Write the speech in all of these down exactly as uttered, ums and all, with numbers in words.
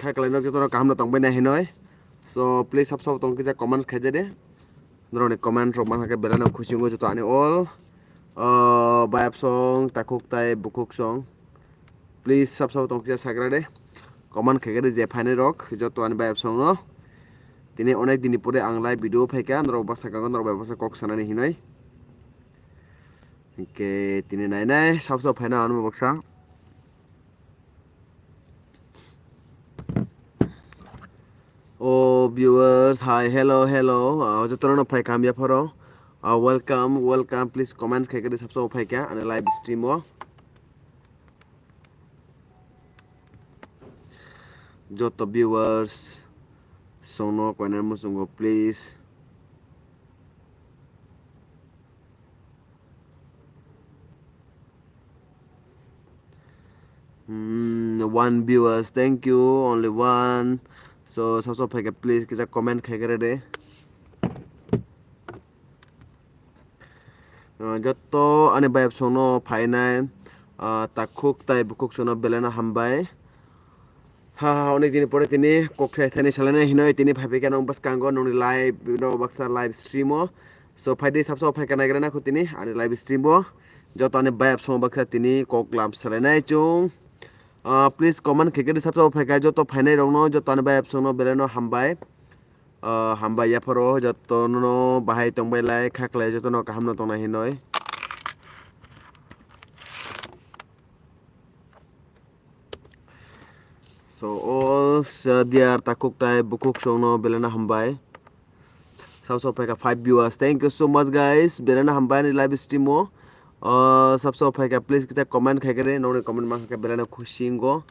Kha kalainok jotono kaham no tongbai nai hinoi. So please sab sabo tong kisa comment khaijadi. Norokni comment rok mankha khe belai no khusi wngo joto ani all, ah, bayap song, takhuk tai bukhuk song. Please sab sabo tong kisa sagra de. Comment khaikhe de je phainai rok joto ani bayap song no. Tini onek dini pore ang live video phaikha, norok baksa kango, norok bai baksa kok sanani hinoi. Hingke tini nai nai sab sabo phaina ano baksa. O viewers, hi, hello, hello. Ah, jotono no phai kam ya pharo. Ah, welcome, welcome. Please comment khaikhe de sab sabo phaikha ani live stream o. Joto viewers songno koinai muchungo please. Hmm, one viewers, thank you, only one. So sab sabo phaikha please kisa comment khaikhe de. Ah, joto ani bayap songno phainai, ah, takhuk tai bukhuk songno belai no hambai. Ha, ha, onek dini pore tini kok thai thani salainai hinoi tini phaiphai khe nong bwskango nongni live no baksa live stream o. So phaidi sab sabo phaikha naigra nakho tini ani live stream o. Joto ani bayap song baksa tini kok lam salainai chung. Ah, please comment khaikhe de sab sabo phaikha joto phainai rokno joto ani bayap songno belai no hambai. Ah, hambai yapharo jotono bahai tongbai lai khaklai jotono kaham no tongna hinoi. So all, uh, dear takhuk tai bukhuk songno belai no hambai. Sab sabo phaikha five viewers. Thank you so much guys. Belai no hambai ani live stream o. Uh, sab sabo phaikha please kisa comment khaikhe de. Nongni comment mankha khe belai no khusi wngo.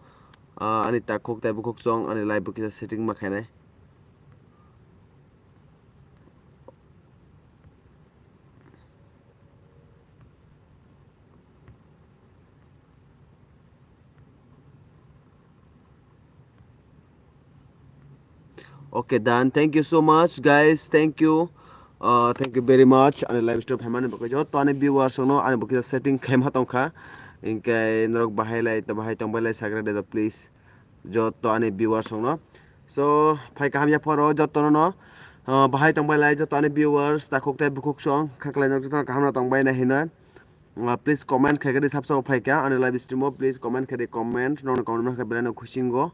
Uh, ani takhuk tai bukhuk song ani live bo kisa setting ma khainai. Okay, done. Thank you so much, guys. Thank you. Uh, thank you very much. Ani live stream phaimani bagwi joto ani viewers no ani bo kisa setting khaima tongkha. Hingke norok bahai lai to bahai tongbai lai sagra de please. Joto ani viewers rokno. So phai kaham ya phoro jotono no, uh, bahai tongbai lai joto ani viewers takhuk tai bukhuk song khaklai nok jotono kaham no tongbai na hinoi. Uh, please comment khaikhe de sab sabo phaikha ani live stream o please comment khaidi comment nongni comment mankha belai no khusi wngo.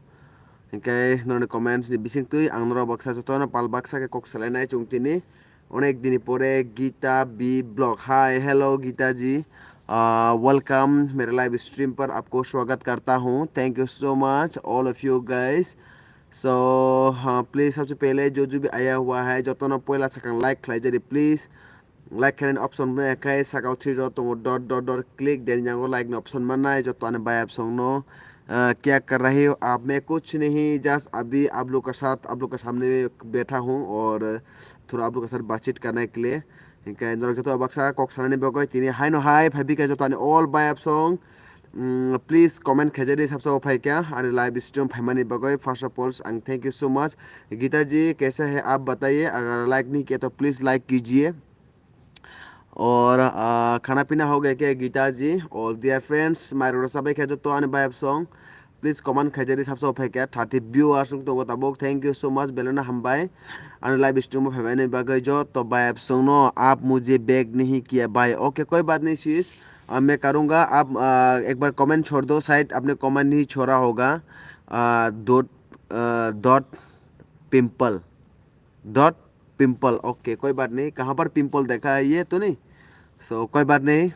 Hingke nongni comment ni bising twi ang norok baksa jotono pal baksa khe kok salainai chung tini. Onek dini pore Gita B Blog. Hi, hello Gita ji. Uh, welcome mere live stream par aapko swagat karta hoon. Thank you so much all of you guys. So, uh, please sabse pehle jo jo bhi aaya hua hai jotono poila sakang like khlai jari please. Like khlainani option bo ekha sakao three dot tongo dot dot dot click then yango like ni option mannai joto ani bayap songno. Uh, kya kar rahe ho aap? Main kuch nahi, just abhi aap log ka saath, aap log ka samne baitha hoon aur thora aap log ka saath baatcheet karne ke liye. Hingke norok joto baksa kok sanani bagwi tini haino hai phai bikha joto ani all bayap song. Mm, please comment khaijadi sabsa o phaikha ani live stream phaimani bagwi. First of all ang thank you so much. Gita ji kaisa hai aap bataiye, agar like nahi kiya to please like kijiye. Aur, ah, khana pina ho gaya kya Gita ji? All dear friends, mairok rwchapbai khe joto ani bayap song. Please comment khaijadi sabsa o phaikha thirty viewers wng tongo tabuk. Thank you so much, belai no hambai. Ani live stream o phaimani bagwi joto bayap songno, aap mujhe beg nahi kiya bhai? Okay, koi baat nahi sis. Ah, main karunga, aap, ah, ek baar comment chhod do, shayad apne comment nahi chhoda hoga. Ah, dot, ah, dot pimple. Dot pimple, okay, कोई बात नहीं। कहाँ पर पिंपल देखा है ये तो नहीं? So कोई बात नहीं,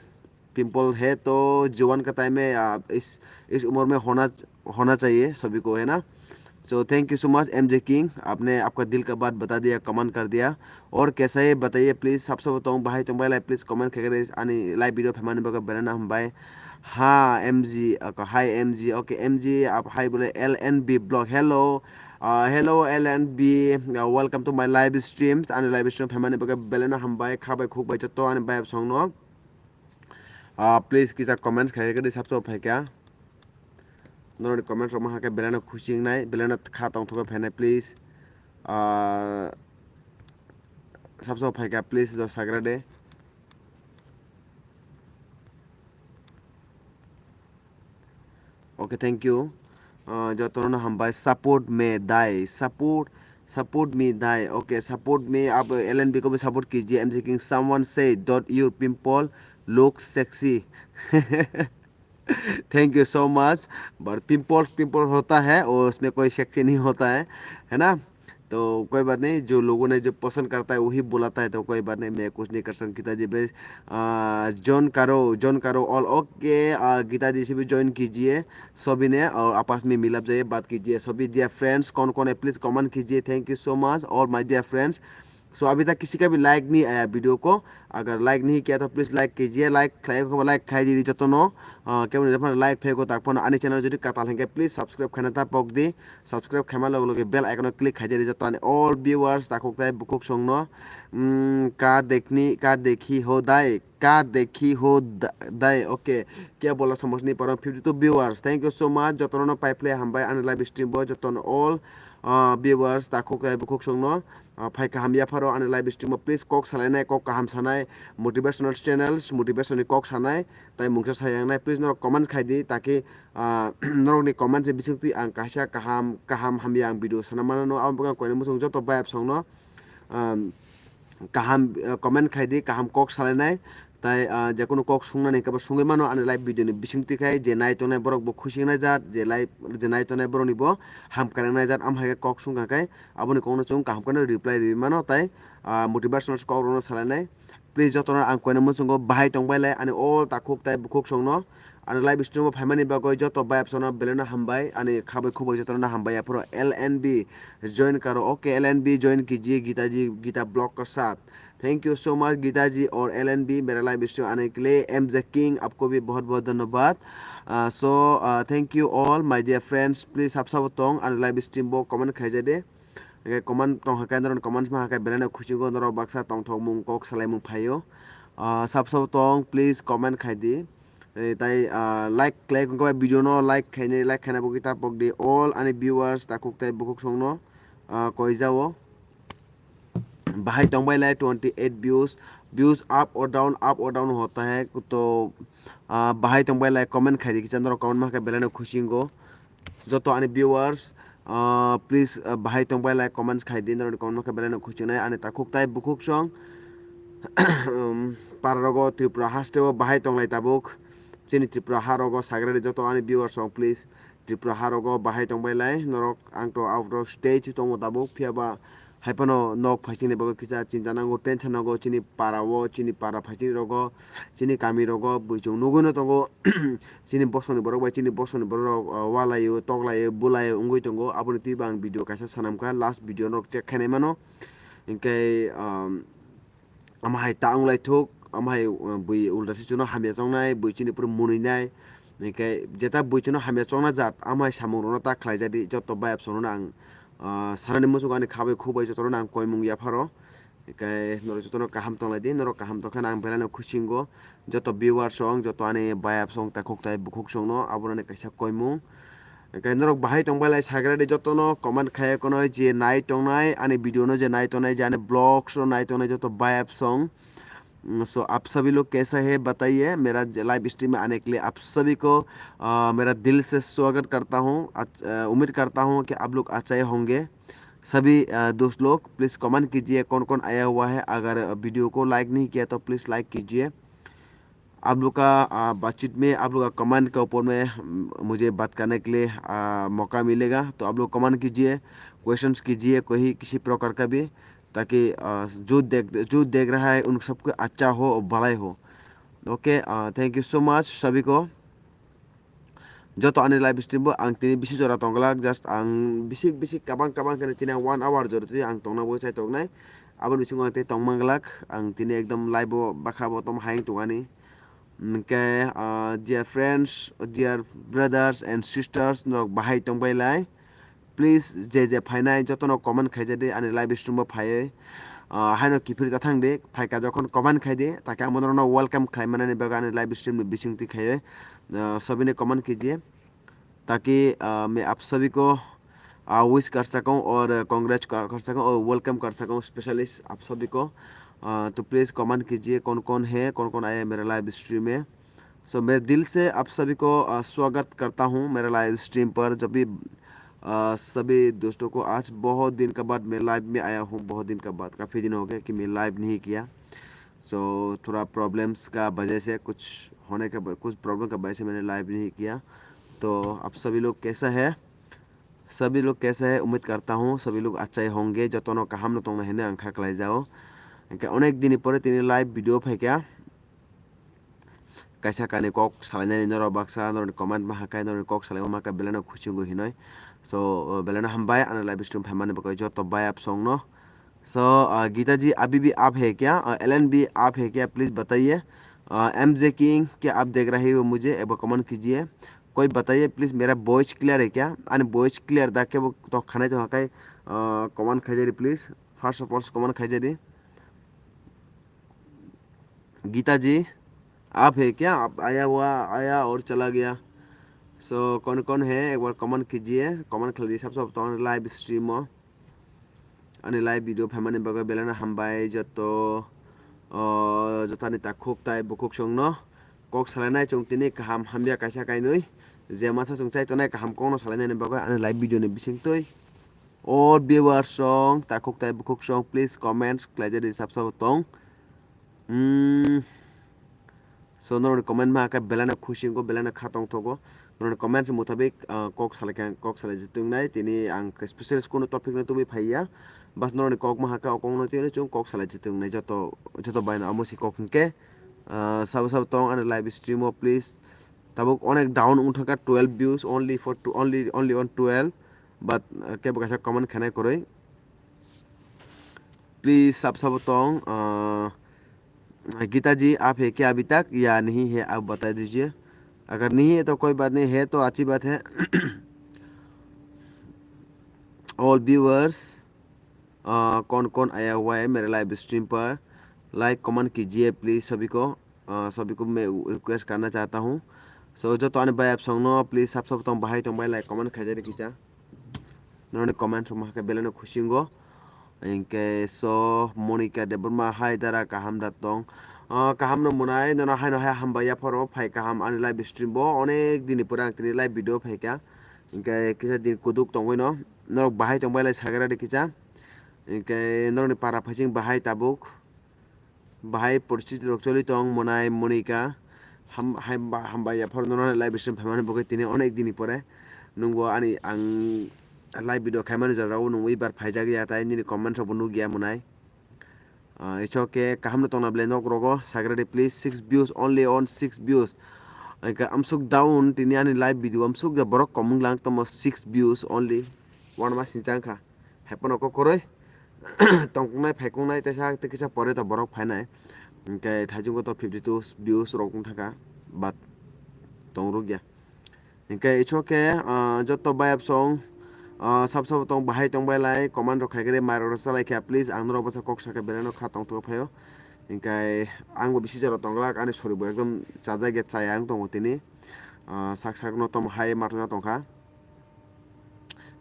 पिंपल है तो जवान का टाइम में, आ, इस इस उम्र में होना होना चाहिए सभी को, है ना? So thank you so much M J King, आपने आपका दिल का बात बता दिया, कमेंट कर दिया। और कैसा है बताइए please. Sabsa o tong bahai tongbai lai, please comment khaikhe ani live video phaimani bagwi belai no hambai. Ha M G, okay, hi M G, okay M G, aap hi bole L N B Blog, hello. Uh, hello L N B, uh, welcome to my live stream. Ani live stream phaimani bagwi belai no hambai, kha bai khuk bai joto ani bayap songno. Uh, please kisa comment khaikhe di sabsa o phaikha. Norokni comment rok mankha khe belai no khusi wngnai, belai no kha tongthok khe phainai, please. Uh, sabsa o phaikha, please do sagra de. Okay, thank you. Ah, jotono hambai, support me dai, support, support me dai, okay, support me, abo L N B ko bhi support kijiye, M J King, someone say dot your pimple looks sexy. Thank you so much. But pimple pimple होता है, और उसमें कोई सेक्सी नहीं होता है, है ना? तो कोई बात नहीं, जो लोगों ने जो पसंद करता है वही बुलाता है, तो कोई बात नहीं, मैं कुछ नहीं कर सकता। गीता जी पे, आ, ज्वाइन करो, ज्वाइन करो ऑल। ओके, आ, गीता जी से भी ज्वाइन कीजिए सभी ने, और आपस में मिलप जाइए, बात कीजिए सभी। डियर फ्रेंड्स, कौन कौन है, प्लीज कमेंट कीजिए। Thank you so much, all my dear friends. So अभी तक किसी का भी लाइक नहीं आया वीडियो को, अगर लाइक नहीं किया तो प्लीज लाइक कीजिए। लाइक, लाइक खाई दी, जतनो, आ, केवल लाइक फेंको तक फोन आने चैनल जो काटा लेंगे, प्लीज सब्सक्राइब खाना था पोक दी। Subscribe khaima loge loge bell icon o click khaijadi, joto ani all viewers takhuk tai bukhuk songno, mm, ka dekhni, ka dekhi ho dai, ka dekhi ho da-, dai, okay. Kya bola samajh nahi pa raha hu, fifty two viewers, thank you so much, jotono no pai phle hambai ani live stream bo, jotono all, ah, viewers takhuk tai bukhuk songno, ah, phai kaham yapharo ani live stream o, please kok salainai, kok kaham sanai, motivational channels, motivation ni kok sanai, tai mungsa sayangnai, please norok comment khaidi, taki, ah, norokni comment ni bisingtwi ang kaisa kaham, kaham hamya ang video sana mano, abo bwkha koina muchung joto bayap songno, um, kaham, uh, comment khaidi, kaham kok salainai, tai, ah, jekunu kok sungnani hwnkhe bo sungwi mano ani live video ni bisingtwi khai, je nai tongnai borok bo khusi wngnai jat, je live, je nai tongnai borokni bo hamkrai wngnai jat, am hai khe kok sungkha khai aboni kokno chwng kaham kheno reply rwi mano, tai, ah, motivational kok rokno salainai. Please jotono ang koina muchungo bahai tongbai lai ani all takhuk tai bukhuk songno ani live stream o phaimani bagwi joto bayap songno belai no hambai, ani khabai khubui jotono hambai, aphuru L N B join karo, okay, L N B join kijiye Gita ji, Gita vlog ka sath. Thank you so much Gita ji aur L N B mera live stream aane ke liye, M J King aapko bhi bahut bahut dhanyabad. Ah, so, ah, thank you all my dear friends, please sab sabo tong ani live stream bo comment khaijade. Hingke comment tong hake norok comment ma hake belai no khusingo norok baksa tongthokmung kok salaimung phaio. Ah, sab sabo tong, please comment khai di. Eh, tai, ah, like, like wngkha bai video no like khainai, like khaina bo kita pok di. All ani viewers takhuk tai bukhuk songno, ah, koi jao. Bahai tongbai lai twenty eight views, views up or down, up or down hota hai. To, ah, bahai tongbai lai comment khai di kisa norok comment ma hake belai no khusingo. Joto ani viewers, ah, please, ah, bahai tongbai lai comments khai di, norokni comment khe belai no khuchinai ani takhuk tai bukhuk song. Um, para rogo Tripura haste o bahai tonglai tabuk. Chini Tripura ha rogo sagrari joto ani viewers song, please Tripura ha rogo bahai tongbai lai. Norok ang to out of state tongo tabuk, phiya ba hai phano nok phaisingni bagwi kisa chinta nango, tension nango, chini para o, chini para phaising rogo, chini kami rogo buichung nugui no tongo. Chini bosongni borok bai chini bosongni borok rok, uh, walaio, toklaio, bulaio wngwi tongo. Aboni twibo ang video kaisa sanamkha, last video norok check khainai mano. Hinkhe, um, ama hai ta wnglaithok, ama hai, uh, bui ulta se chuno hamya chongnai, bui chini puro munuinai. Hinkhe jeta bui chuno hamya chongna jat, ama hai samung rokno ta khlaijadi, joto bayap songno ang, uh, sanani muchungo ani khabai khukbai jotono ang koimung yapharo. Hinkhe norok jotono kaham tonglai di, norok kaham tongkhe ang belai no khusingo. Joto viewers rok, joto ani bayap song, takhuk tai bukhuk songno, abono ani kaisa koimung. Hinkhe norok bahai tongbai lai sagra di jotono, comment khai kono je nai tongnai, ani video no je nai tongnai, je ani vlogs rok nai tongnai joto bayap song. Mm, so आप सभी लोग कैसा है बताइए, मेरा ज-, live stream में आने के लिए आप सभी को, अ, मेरा दिल से स्वागत करता हूँ। अच-, अ, उम्मीद करता हूँ कि आप लोग अच्छा ही होंगे। सभी, अ, दोस्त लोग, प्लीज कमेंट कीजिए कौन कौन आया हुआ है। अगर वीडियो को लाइक नहीं किया तो प्लीज लाइक कीजिए। आप लोग का, अ, बातचीत में, आप लोग का कमेंट के ऊपर में, म-, मुझे बात करने के लिए, अ, मौका मिलेगा। तो आप लोग कमेंट कीजिए, क्वेश्चंस कीजिए कोई किसी प्रकार का भी, ताकि, अ, जो देख, जो देख रहा है उन सबको अच्छा हो और भलाई हो। ओके, अ, thank you so much सभी को। Joto ani live stream bo ang tini bisi jora tongglak, just ang bisi bisi kabang kabang khe tini ang one hour jora tini ang tongna bo chai tongnai. Aboni bisingo ang tei tongma glak, ang tini ekdom live o bakha bo tong hayung tongani. Hinkhe, ah, dear friends, dear brothers and sisters, norok bahai tongbai lai. Please, je je phainai jotono comment khaijadi ani live stream o phaiwi. Ah, haino kiphir ta thangdi, phaika jokhon comment khaidi, takhe ang bono welcome khlai manani bagwi ani live stream ni bisingtwi khaiwi, ah, sobini comment khaidi. ताकि, अ, मैं आप सभी को, अ, विश कर सकूं और कांग्रेट कर, कर सकूं और वेलकम कर सकूं स्पेशली आप सभी को। अ, तो प्लीज कमेंट कीजिए कौन कौन है, कौन कौन आया है मेरा लाइव स्ट्रीम में। सो मैं दिल से आप सभी को अ, स्वागत करता हूँ मेरे लाइव स्ट्रीम पर। जब भी अ, सभी दोस्तों को, आज बहुत दिन का बाद मैं लाइव में आया हूँ, बहुत दिन का बाद, काफ़ी दिन हो गया कि मैं लाइव नहीं किया। सो थोड़ा प्रॉब्लम्स का वजह से, कुछ होने का ब- कुछ प्रॉब्लम का वजह से मैंने लाइव नहीं किया। तो आप सभी लोग कैसा है? सभी लोग कैसा है? उम्मीद करता हूँ सभी लोग अच्छा ही होंगे। Jotono kaham no tongna hino ang kha khlai jao. Hingke onek din ni pore tini live video phaikha. Kaisa kainwi kok salainani norok baksa norokni comment ma hakai, norokni kok salaima ma hakai, belai no khusingo hinoi. So, uh, belai no hambai ani live stream phaimani bagwi joto bai apsong no. So, uh, Gita ji, अभी भी आप है क्या? Uh, L N B आप है क्या? Please बताइए। Uh, M जे किंग, क्या आप देख रहे हो मुझे? एक बार comment कीजिए। कोई बताइए please, मेरा वॉइस क्लियर है क्या? Ani voice clear da kebo to khanai to hakai, uh, comment khaijari please. First of all, comment khaijari। Geeta ji, आप है क्या? आप आया हुआ, आया और चला गया। So, कौन कौन है, एक बार comment कीजिए। Comment khlai di, sab sab tong live stream o. Ani live video phaimani bagwi belai no hambai joto, o, joto ani takhuk tai bukhuk song no. Kok salainai chwng tini kaham hamya kaisa kainwi. Je masa chwng chai tongnai kaham kok no salainani bagwi ani live video ni bisingtwi. All viewers song, takhuk tai bukhuk song, please comments khlaijadi sab sabo tong. Hmm. So, norokni comment ma hakai belai no khusingo, belai no kha tongthogo. Norokni comments mutabik, ah, kok salai khe ang kok salai je tongnai. Tini ang special kuno topic no tubui phaiya. Bas norokni kok ma hakai o kok no tini chwng kok salai je tongnai. Joto, joto bai no amo si kok hinkhe, ah, sabo sabo tong ani live stream o please. Tabuk onek down wng thangkha, twelve views only for two, only, only on twelve. But, uh, kebo kaisa comment khenai kwrwi. Please sab sabo tong, uh, Gita ji, आप है क्या अभी तक या नहीं है, आप बता दीजिए। अगर नहीं है तो कोई बात नहीं, है तो अच्छी बात है। All viewers, uh, कौन कौन आया हुआ है मेरे लाइव स्ट्रीम पर, लाइक कमेंट कीजिए प्लीज सभी को। Uh, सभी को मैं रिक्वेस्ट करना चाहता हूँ। So, joto ani bai apsong no please sab sabo tong bahai tong bai like comment khaijari kicha. Norokni comment rok ma hakai belai no khusingo. Hinkhe so Monica Debbarma, hai dara kaham da tong? Ah, kaham no mwnai, nono hai no hai hambai yapharo phai kaham ani live stream bo onek dini pore ang tini live video phaikha. Hinkhe kisa din kuduk tongwi no norok bahai tongbai lai sagra de kicha. Hinkhe norokni para phaising bahai tabuk. Bahai poristiti rok choli tong mwnai Monica. Ham-, hai ba-, hambai yaphar nono live stream phaimani bagwi tini onek dini pore. Nungbo ani ang live video khaimani jorao nungbo ibar phaijak ya tai nini comment rokbo nukya mwnai. Ah, it's okay, kaham no tongna belai nok rogo sagradi please, six views, only on six views. Hinkhe amsuk down tini ani live video amsuk da borok komung lang tomo six views only. One mas sinchang kha. Hai pono kok kwrwi tongkuknai phaikuknai teisa tei kisa pore to borok phainai. Hinkhe thaichungo to fifty two views rok wng thangkha, but tong rwkya. Hinkhe ichokhe, ah, joto bayap song, ah, sab sabo tong bahai tong bailai comment rok khaikhe mai rok rwchalaikha please, ang norok bwsa kok sakhe belai no kha tongthok phaio. Hinkhe angbo bisi jora tongglak, ani sori bo ekdom chajak ya chaya wng tongo tini. Ah, sak sak no tomo hai mathoja tongkha.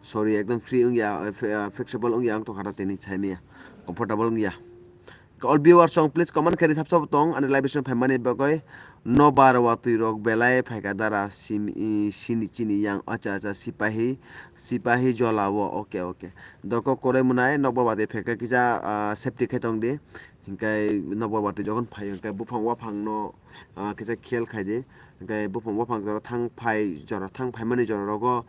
Sorry, ekdom free wngya, eh, fle-, ah, flexible wngya ang tongkha da tini saimaya, comfortable wngya. All viewers song please comment khe ri sab sabo tong ani live stream phaimani bagwi. Nobar watwi rok belai phaikha dara sim-, i, sini chini yang acha acha sipahi, sipahi jolao, okay, okay. Doko koroi mwnai nokbar watwi phaikha kisa, ah, safety khe tongdi. Hinkhe nokbar watwi jokhon phaio hinkhe buphang waphang no, ah, kisa khel khaidi. Hinkhe buphang waphang jora thang phai, jora thang phaimani jora rogo,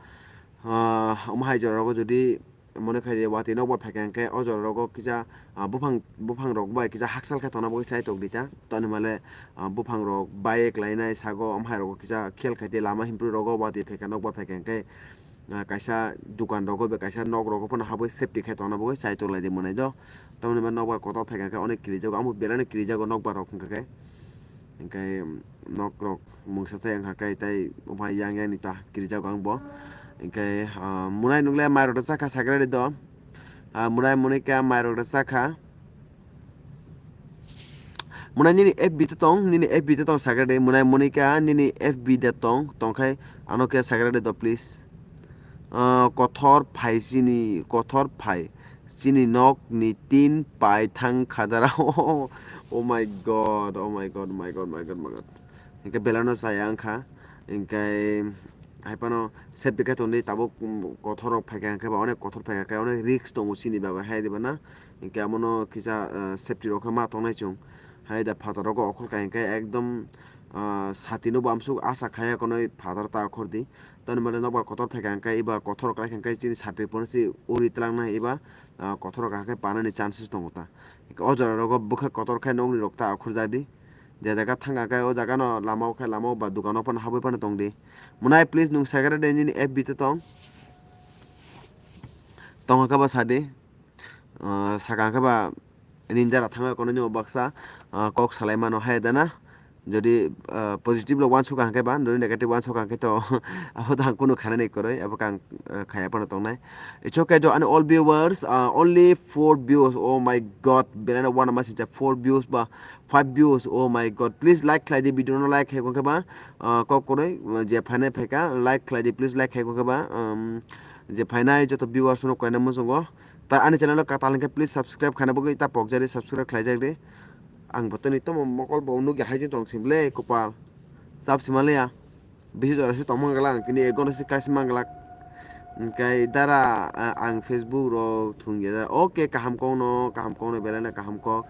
ah, omo hai jora rogo jodi mone khaidi watwi nokbar phaikha hinkhe o jora rogo kisa, ah, buphang, buphang rok bai kisa haksal khe tongna bagwi chai tokdi ta. Toni male, ah, buphang rok bai eklainai sago omo hai rogo kisa khel khaidi lama himpru rogo watwi phaikha nokbar phaikha hinkhe. Ah, kaisa dukan rogo bai kaisa nok rogo phano habwi safety khe tongna bagwi chai toklai di mwnai do. Tamoni ba nokbar kotor phaikha khe onek kirijago, amo belai no kirijago nokbar rok wngkha khe. Hinkhe nok rok mungsa tei wngkha khe tei omo hai yang yang ni ta kirijago ang bo. Hinkhe, ah, mwnai nukle mai rok rwchakha sagrari do. Ah, mwnai mwnwi khe mai rok rwchakha. Mwnai nini F B te tong, nini F B te tong sagrade, mwnai Monica nini F B de tong, tongkhai ano khe sagrade do please. Ah, kothor phai chini, kothor phai chini nok ni tin pai thang khadara. Oh my God, oh my God, my God, my God, my God. Hinkhe belai no chaya wngkha. Hinkhe hai phano safety khe tongdi, tabuk, um, kothor rok phaikha hinkhe ba onek kothor phaikha khe onek risk tongo chini bagwi hai diba na. Hinkhe amono kisa, uh, safety rok khe ma tongnai chwng. Hai da phataro go okhor kha hinkhe ekdom, uh, sati no bo amsuk asa khaya konoi phatar ta okhor di. Toni mane nokbar kotor phaikha hinkhe eba kothor rok khlai kha hinkhe chini sati phano se uri twlang nai eba, uh, kothor rok kha khe panani chances tongo ta. Hinkhe o jora rogo bwkha kotor khe nokni rok ta okhor jadi. Je jaga thang kha khe o jaga no lama o khe lama o ba dukan o phano habwi phano tongdi. Mwnai please nwng secretary nini F B te tong. Tong kha ba sadi. Ah, sakang khe ba ninja ra thangwi kono nw baksa, ah, kok salai mano hai da na. Jodi, ah, positive lo uansuk ang khe ba, jodi negative uansuk ang khe to abo to ang kunu khanani kwrwi, abo kang, ah, khaya phano tongnai. It's okay to, and all viewers, ah, only four views. Oh my God, belai no uanama sincha four views ba five views. Oh my God, please like khlai di, video no like khai khe ba, ah, kok kwrwi, je phainai phaikha, like khlai di, please like khai khe ba, um, je phainai joto viewers no koina muchungo. Ta ani channel o katal hinkhe please subscribe khaina bagwi ta pokjari, subscribe khlaijak di. Ang bo tini tomo mokol bo nukya hai jin tong sim le kopal. Chap sima leya. Bisi jora se tongma glak ang tini ek ghonta se kaisa manglak. Hinkhe dara, a-, ang Facebook rok thungya da. Okay, kaham kok no, kaham kok no belai no kaham kok.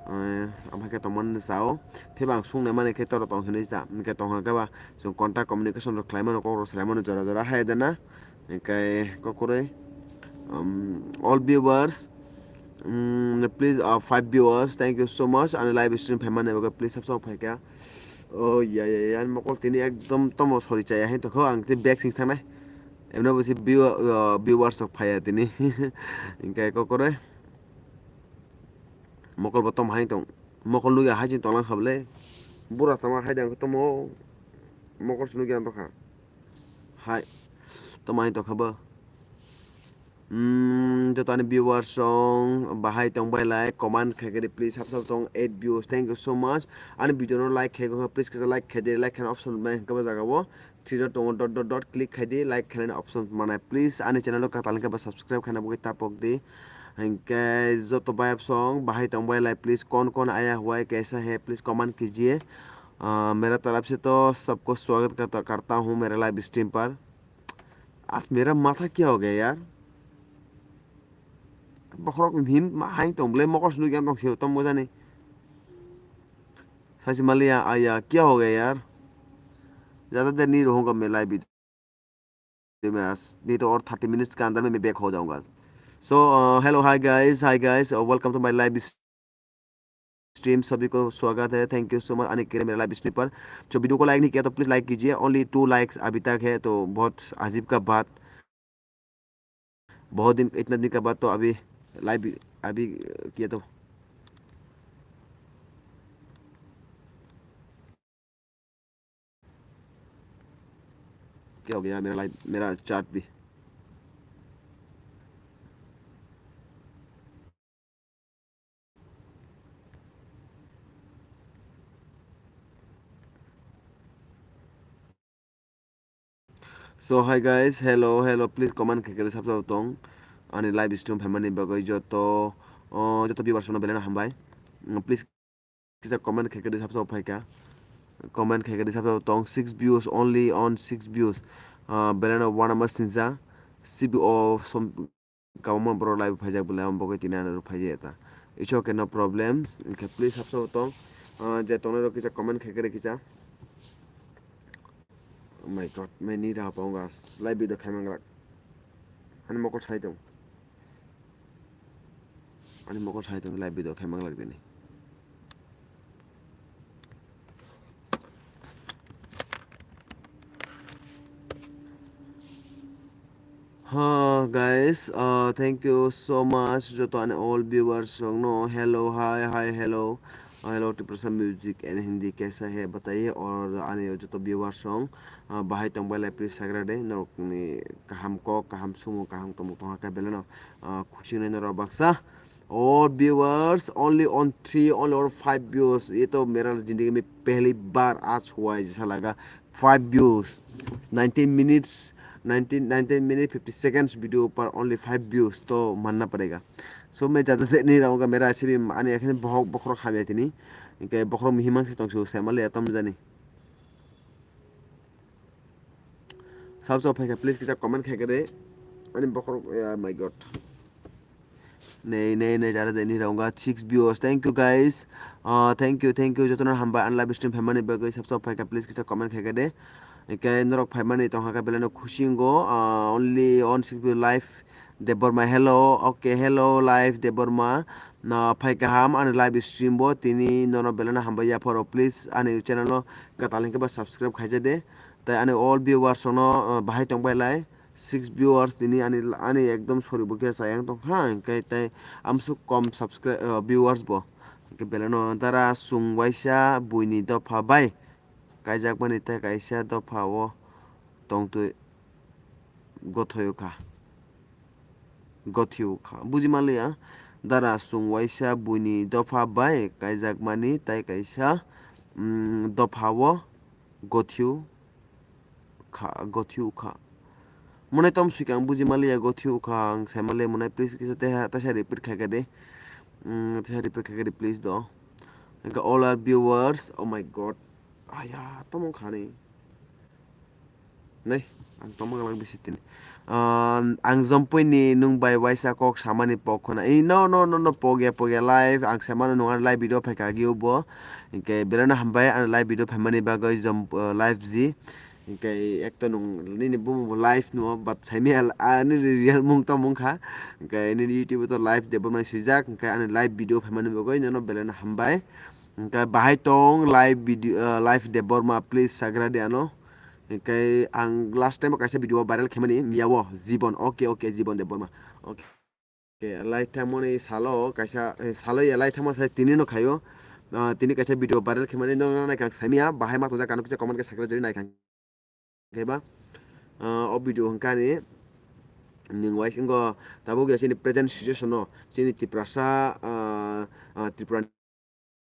Eh, amha khe tongmani sao. Phiba ang sungnai mani khe toro tong hinwi sa. Hinkhe tong khe ba chwng contact communication rok khlai mano, kok rok salai mano jora jora hai da na. Hinkhe kokroi, um, all viewers, um, please, uh, five viewers, thank you so much. Ani live stream phaimani bagwi please subscribe phaikha. Oh, ya, ya, ya, ani mokol tini ekdom tomo sori chaya hai tokho, ang tei back sing thangnai. Emno bo si view-, uh, viewers rok phaiya tini. Hinkhe kokroi. Mokol bo tomo hai tong. Mokol nugya hai sing tonglang kha bwle. Bura sama hai dang tomo. Mokol se nugya ang tokha. Hai, tamo hai tongkha bo. Hmm, joto ani viewers rok bahai tongbai lai, comment khai khe di please, sab sab tong eight views, thank you so much. Ani video no like khai khe please kisa like khai di, like khai option bai hwnkhe bo jaga o three dot tongo, dot dot dot click khai di, like khainani option manai please. Ani channel o katal hwnkhe bo subscribe khaina bagwi tapok di. Hinkhe joto bayap song bahai tongbai lai please, kon kon aya hua hai kaisa hai please comment kijiye. Ah, mera taraf se to sabko swagat karta, karta hoon mera live stream par. Aaj mera matha kya ho gaya yaar? Bokhorok him ma hai tong bole mokol sunu gyan tong sio tong mojani. Saisi maliya aya kya ho gaya yaar? Zyada der nahi rahunga main live video. मैं आज नहीं तो और thirty minutes के अंदर में मैं बैक हो जाऊंगा। So, uh, hello, hi guys, hi guys, uh, welcome to my live stream, सभी को स्वागत है, thank you so much। Anik मेरा लाइव स्ट्रीम पर। जो वीडियो को लाइक नहीं किया तो प्लीज लाइक कीजिए, ओनली टू लाइक्स अभी तक है, तो बहुत अजीब का बात, बहुत दिन, इतना दिन का बाद तो अभी लाइव अभी किया तो क्या हो गया मेरा लाइव, मेरा चार्ट भी। So hi guys, hello, hello, please comment khe khe sab sab tong ani live stream phaimani bagwi joto, oh, joto viewers no belai no hambai. Mm, please kisa comment khe khe sab sab phaika. Comment khe khe sab sab tong, six views, only on six views. Ah, belai no one number sinsa. C B O som Kabangma borok live phaijak belai, omo bagwi tini ano rw phaijak eta. It's okay, no problems. Hinkhe please habsao tong, ah, je tongnai rok kisa comment khai khe kisa. Oh my God, many rw pong gas. Live video khai manglak. Ani mokol sai tong. Ani mokol sai tong live video khai manglak dini. हाँ guys, uh, thank you so much joto ani all viewers rokno. Hello, hi, hi, hello. Uh, hello, Tiprasa music and Hindi kaisa hai bataiye, aur ani joto viewers rok, uh, bahai tongbai lai please sagra de norokni kaham kok, kaham sumo, kaham tomok tongha khe beleno, uh, khusi nai norok baksa. All viewers, only on three, only on five views. ये तो मेरा जिंदगी में पहली बार आज हुआ है, जैसा लगा। Five views, nineteen minutes, nineteen, nineteen minute fifty seconds video पर only five views, तो मानना पड़ेगा। So मैं ज़्यादा देर नहीं रहूँगा, मेरा ऐसे भी आने आखिर में बहुत बखरो खा गया थी नहीं, इनके बखरो मिहिमांग से तंग से उसे मले तम जानी। Sab sab phaikha, please kisa comment khaikha de. Ani bokhorok, oh my God. Nei, nei, nei, jara de ni ronga six viewers. Thank you, guys. Ah, thank you, thank you. Jotono hambai, ani live stream phaimani bagwi sab sab phaikha, please kisa comment khaikha de. Eke norok phaimani tongkha khe belai no khusi wngo. Ah, only one six view live. Debbarma, hello. Okay, hello, live Debbarma. Na phai kaham ani live stream bo tini nono belai no hambai ya phoro. Please ani channel no kwtal hinkhe ba subscribe khaija de. Tai ani all viewers no, ah, bahai tong bai lai. Six viewers tini ani, ani ekdom sori bo khe sayang tong kha. Hinkhe tai amsuk kom subscribe, ah, viewers bo. Hinkhe belai no dara sung waisa buini dopha bai. Kaijakmani tei kaisa dopha o tongtwi gothoyo kha, gothio kha. Buji manliya, dara chwng waisa buini dopha bai kaijakmani tei kaisa, mm, dopha o gothio kha, gothio kha. Mwnai tom swikang buji manliya, gothio kha ang sai manliya mwnai, please kisa teha, teisa repeat khai kha de. Mm, teisa repeat khai kha de, please do. Hingke all our viewers, oh my God. Aya, tomong khani. Nei, ang tomong lang bisi tini. Um, ang jompui ni nung bai waisa kok samani pok khuna. I no, no, no, no, pogya, pogya live. Ang samano nung live video phai kagio bo. Hingke belai no hambai ang live video phaimani bagwi jom, uh, live ji. Hingke ekto nung nini bumung bo live no, but saimi al-, ani real mung to mung kha. Hingke nini YouTube to live de bo mai swijak. Hingke ani live video phaimani bagwi nono belai no hambai. Hingke bahai tong live video, uh, live Debbarma, please sagra de ano. Hingke ang last time kaisa video viral khaimani miya o Jibon, okay, okay, Jibon Debbarma, okay. Hingke lai thangmani salo kaisa, eh, salo ya lai thangma sai tini no khaio. Ah, tini kaisa video viral khaimani no, no, naikha ang saimiya, bahai ma tongjak ano kisa comment khe sagra jori naikha. Khe ba, ah, o video hwnkha ni nwng wise wngkha tabuk ya chini present situation no chini Tiprasa, ah, ah, Tripura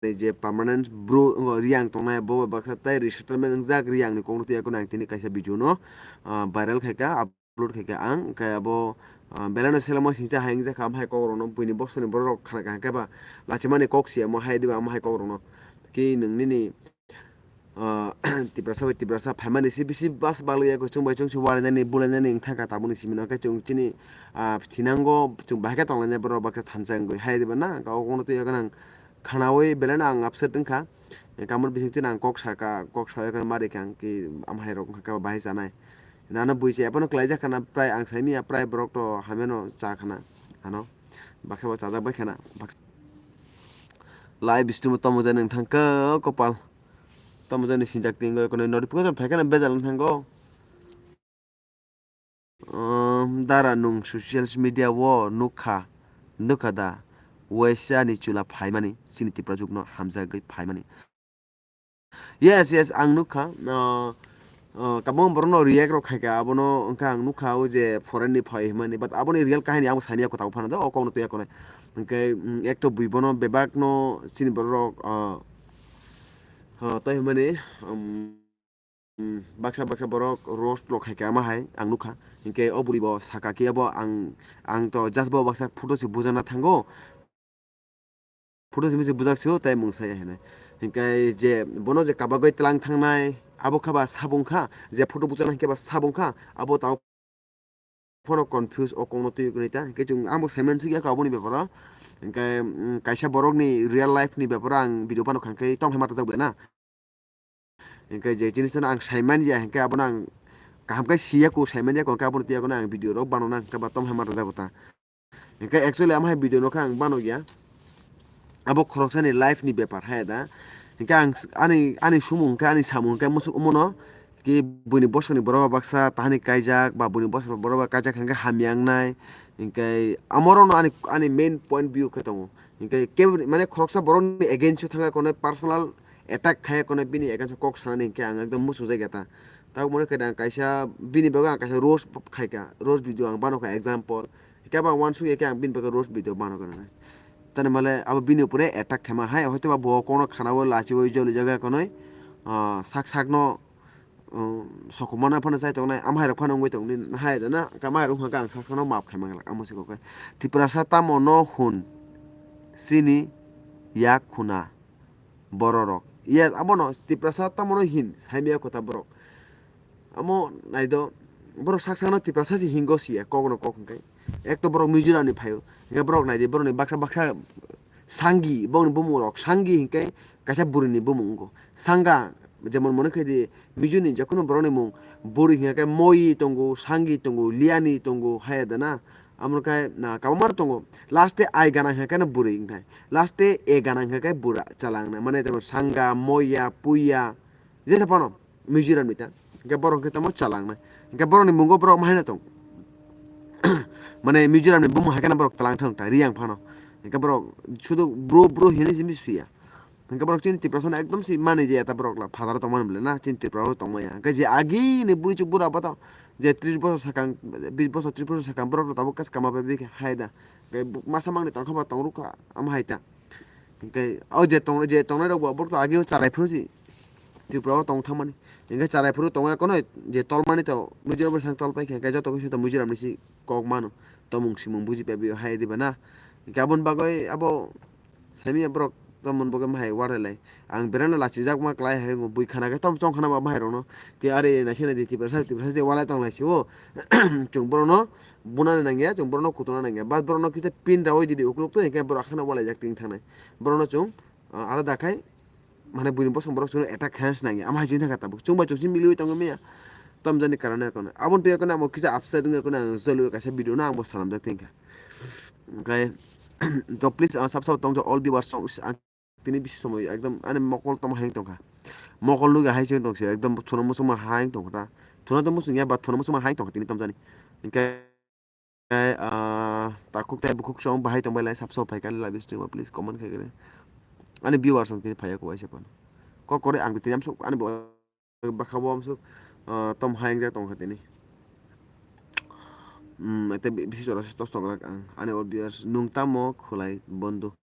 ni je permanent bru wngkha Riyang tongnai bo bai baksa tei resettlement wngjak Riyang ni kokno twi akheno ang tini kaisa video no, ah, viral khaikha, upload khaikha ang, khe abo, ah, belai no selengma singcha hai wngjak kha, amhai kok rok no buini bosong ni borok rok khana kaham khe ba lachimani kok se amo hai diba amo hai kok rok no ki nwng nini ah, Tiprasa bai Tiprasa phaimani se bisi bas bagwi ya, chwng bai chwng se walainani bulainani wngkha kha tabukni simi no, khe chwng chini, ah, thinango chwng bahai khe tonglainai borok baksa thansa wngwi hai diba na, kok kono twi khanawi belai no ang upset wngkha, kamor bising twi ang kok saka, kok sawi khana ma rikha ang ki amhai rok wngkha khe bahai chanai, nano buicha epano kwlaijak khana, prai ang saimanya prai borok to hamyano cha khana ano, bakhe bo chajak bai khana, live stream o tamo jani wngthang khe kopal. Tamo jani sinjak tingwi kono notification phaikhe no bejal wng thango. Umm, dara nwng social media o nukha, nukha da, waisa ni chwla phaimani, chini Tiprajwk no hamjagwi phaimani. Yes, yes, ang nukha, uh, uh, kabang borok no react rok khaikha, abono wngkha ang nukha o je foreign ni phai hwnmani, but aboni real kahini ang bo sani ya kotao phano do, o kok no tuya konai. Hwnkhe, um, ek to bui bono bebak no chini borok rok, uh, uh, tei hwnmani, um, baksa baksa borok roast rok khaikha ama hai ang nukha. Hinkhe o bwrwi bo saka khe abo ang, ang to just bo baksa photo se bujana thango. Photo se bujak sio tei mung saya hinwi. Hinkhe je bono je kabagwi tlang thangnai abo khe ba sabung kha, je photo bujana hinkhe ba sabung kha, abo tao phano confuse o kokno twi kwrwi ta. Hinkhe chwng ang bo saiman sik ya kha aboni beparo. Hinkhe, mm, kaisa borokni real life ni beparo ang video phano kha hinkhe tong hai ma rwjak bai na. Hinkhe je jinis no ang saiman ya hinkhe abono ang kaham khe si ya kho, saiman ya kho hinkhe abono twi yakono ang video rok bano na hinkhe ba tong hai ma rwjago ta. Hinkhe actually amo hai video no khe ang bano ya. Abo khoroksani life ni bepar hai da. Hinkhe ang s-, ani, ani sumung hinkhe ani samung hinkhe musuk omono ki buini bosongni borok baksa tahani kaijak ba buini bosongni borok ba kaijak hinkhe hamya wngnai. Hinkhe amorokno ani, ani main point view khe tongo. Hinkhe kebo mane khoroksa borokni against o thangkha kono personal attack khai kono bini against o kok sanani hinkhe ang ekdom muchungjak ya ta. Tabuk mone khe ang kaisa bini bagwi ang kaisa roast khaikha, roast video ang bano kha example. Khe ba uansuk ya khe ang bini bagwi roast video bano kha nai. Tani male abo bini upore attack khaima hai, hoito ba bo kokno khana o lachiui jolijak ya konoi, ah, sak sakno, um, sokomorna phano chai tongnai, amhai rok phano wngwi tongdi hai da na, khe amhai rok wngkha khe ang sak sakno maaf khaima glak, amo se kok khe. Tiprasa tamo no hwn, chini yak khuna. Bororok. Yes, abono Tiprasa tamono hin, saimaya kotha borok. Amo naido, Borok sak sakno Tiprasa se hingo siya, kokno kok hwnkhe. Ek to borok Mizoram ni phaio, hwnkhe borok naidi, borokni baksa baksa Sangi, bongni bumung rok Sangi hwnkhe kaisa bwrwini bumung wngo. Sanga, jemon mone khaidi, Mizo ni jokhon borokni mung, bwrwi hwnkhe Moi tongo, Sangi tongo, Liani tongo, haya da na? Amo khe na, kabangma tongo. Last e I gana hwnkhe no bwrwi wngnai. Last e E gana hwnkhe bura chalang nai. Mane jemon Sanga, Moya, Puya, jesa phano Mizoram ni ta. Hwnkhe borok hwnkhe tamo chalang nai. Hwnkhe borokni mungo borok ma haino tong. Mane Mizoram ni bumung hai kheno borok twlang thang ta, Riyang phano. Hwnkhe borok sudu bro, bro hinwi simi suya. Hwnkhe borok chini Tiprasa no ekdom se mani je eta borok la, phadar tongmani bole na, chini Tripura o tongmaya. Hwnkhe je agi ni buri chuk bura bato, je tris bosor sakang, bis bosor, tris bosor sakang borok rok tabuk kas kama bai bikhe hai da. Hwnkhe bu-, masa mangni tongkha ba tongrukha, amo hai ta. Hwnkhe o je tong-, je tongnai rok bo borok to agi o charai phuru si Tripura o tong thangmani. Hwnkhe charai phuru tongya kono je tolmani to Mizoram bwsang tol paikha, hwnkhe joto khe to Mizoram ni si kok mano. Tomung simung buji pai bo hai diba na. Hwnkhe aboni bagwi abo Saimanya borok tomon bo khe mahai warai lai. Ang berano lachijakma klai hai wngkha. Bui khana khe tom chong khana ba mahai rokno. Tei are naisina di Tiprasa, Tiprasa de walai tong lai si o. Chwng borokno bunani nangya, chwng borokno kutuna nangya. Bas borokno kisa pin rawi didi ukuluk to hwnkhe borok hakheno walai jak tini thangnai. Borokno chwng, ah, alada khai, mane buini bosong borok chwngno attack khaina se nangya. Ama hai chini thangkha tabuk. Chwng bai chwng si miliwi tongwi manya. Tom jani karano ekono. Aboni twi ekono amo kisa upset wngwi ekono ang jolwi kaisa video no ang bo sanamjak tongkha. Hwnkhe, to please, ah, sab sab tongja all viewers song, ang tini bisi somoi ekdom ani mokol tongma hai tongkha. Mokol nugwi hai se tongse ekdom thuna muchungma hai tongkha ta. Thuna to muchungya ba thuna muchungma hai tongkha tini tomjani. Hwnkhe, ah, takhuk tei bukhuk song bahai tongbai lai sab sab phaikha ani live stream o please comment khai khe. Ani viewers song tini phaiya kubai se phano. Kok kore ang tini amsuk ani bo Bwkha bo amsuk, ah, tom hai wngjak tongkha tini. Hmm, ete bi-, bisi jora se tos tonglak ang. Ani all viewers, nwng tamo khwlai bondo?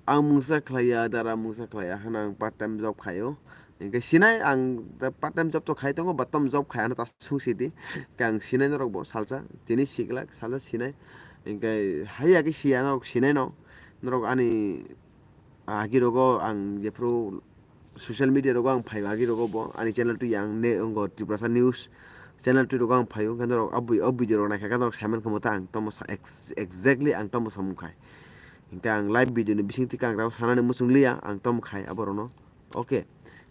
Ang mungsa khlaiya, dara mungsa khlaiya, hano ang part time job khaio. Hwnkhe sinai ang da part time job to khai tongo, but tom job khai ano ta sung sidi. Hwnkhe ang sinai norok bo salsa, tini siglak, salsa sinai. Hwnkhe haiya khe siya norok sinai no. Norok ani agi rogo ang jephru social media rogo ang phai agi rogo bo ani channel twi ang ne ongo Tiprasa News channel twi rogo ang phaio, hwnkhe norok a bui-, o video rok naikha khe norok saiman khe mota ang tomo sa-, ex-, exactly ang tomo samung khai. Hwnkhe ang live video ni bising twi ang tamo sanani muchung liya ang tomo khai aborokno. Okay.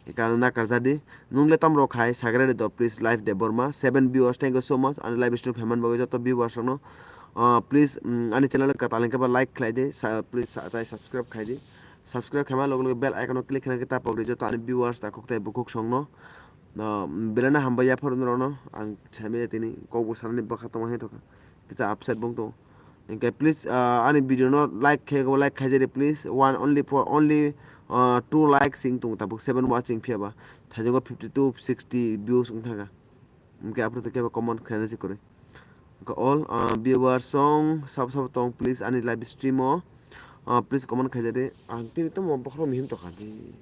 Hwnkhe ano nakarjadi. Nwng le tamo rok khai sagra de do please live Debbarma. Seven viewers, thank you so much. Ani live stream phaiman bagwi joto viewers rokno. Ah, please, mm, ani channel kwtal hwnkhe ba like khlai di. Sa-, please sa-, tai subscribe khai di. Subscribe khaima logo logo bell icon o click khaina khe tapok ri joto ani viewers takhuk tei bukhuk songno. No, belai no hambai yaphar norokno ang saimaya tini kokbo sanani bwkha tongma hai tongkha. Kisa upset bong tongo. Hwnkhe please, ah, ani video no like khe like khaijadi please. One only for only, ah, two likes sing tongo tabuk seven watching phiya ba. Thaijakgo fifty two, sixty views wng thangkha. Hwnkhe aphuru khe comment khaina se kwrwi. Hwnkhe all, ah, viewers song sabo sabo tong please ani live stream o. Ah, please comment khaijadi. Ang tini tamo bokhorok mihim tongkha di.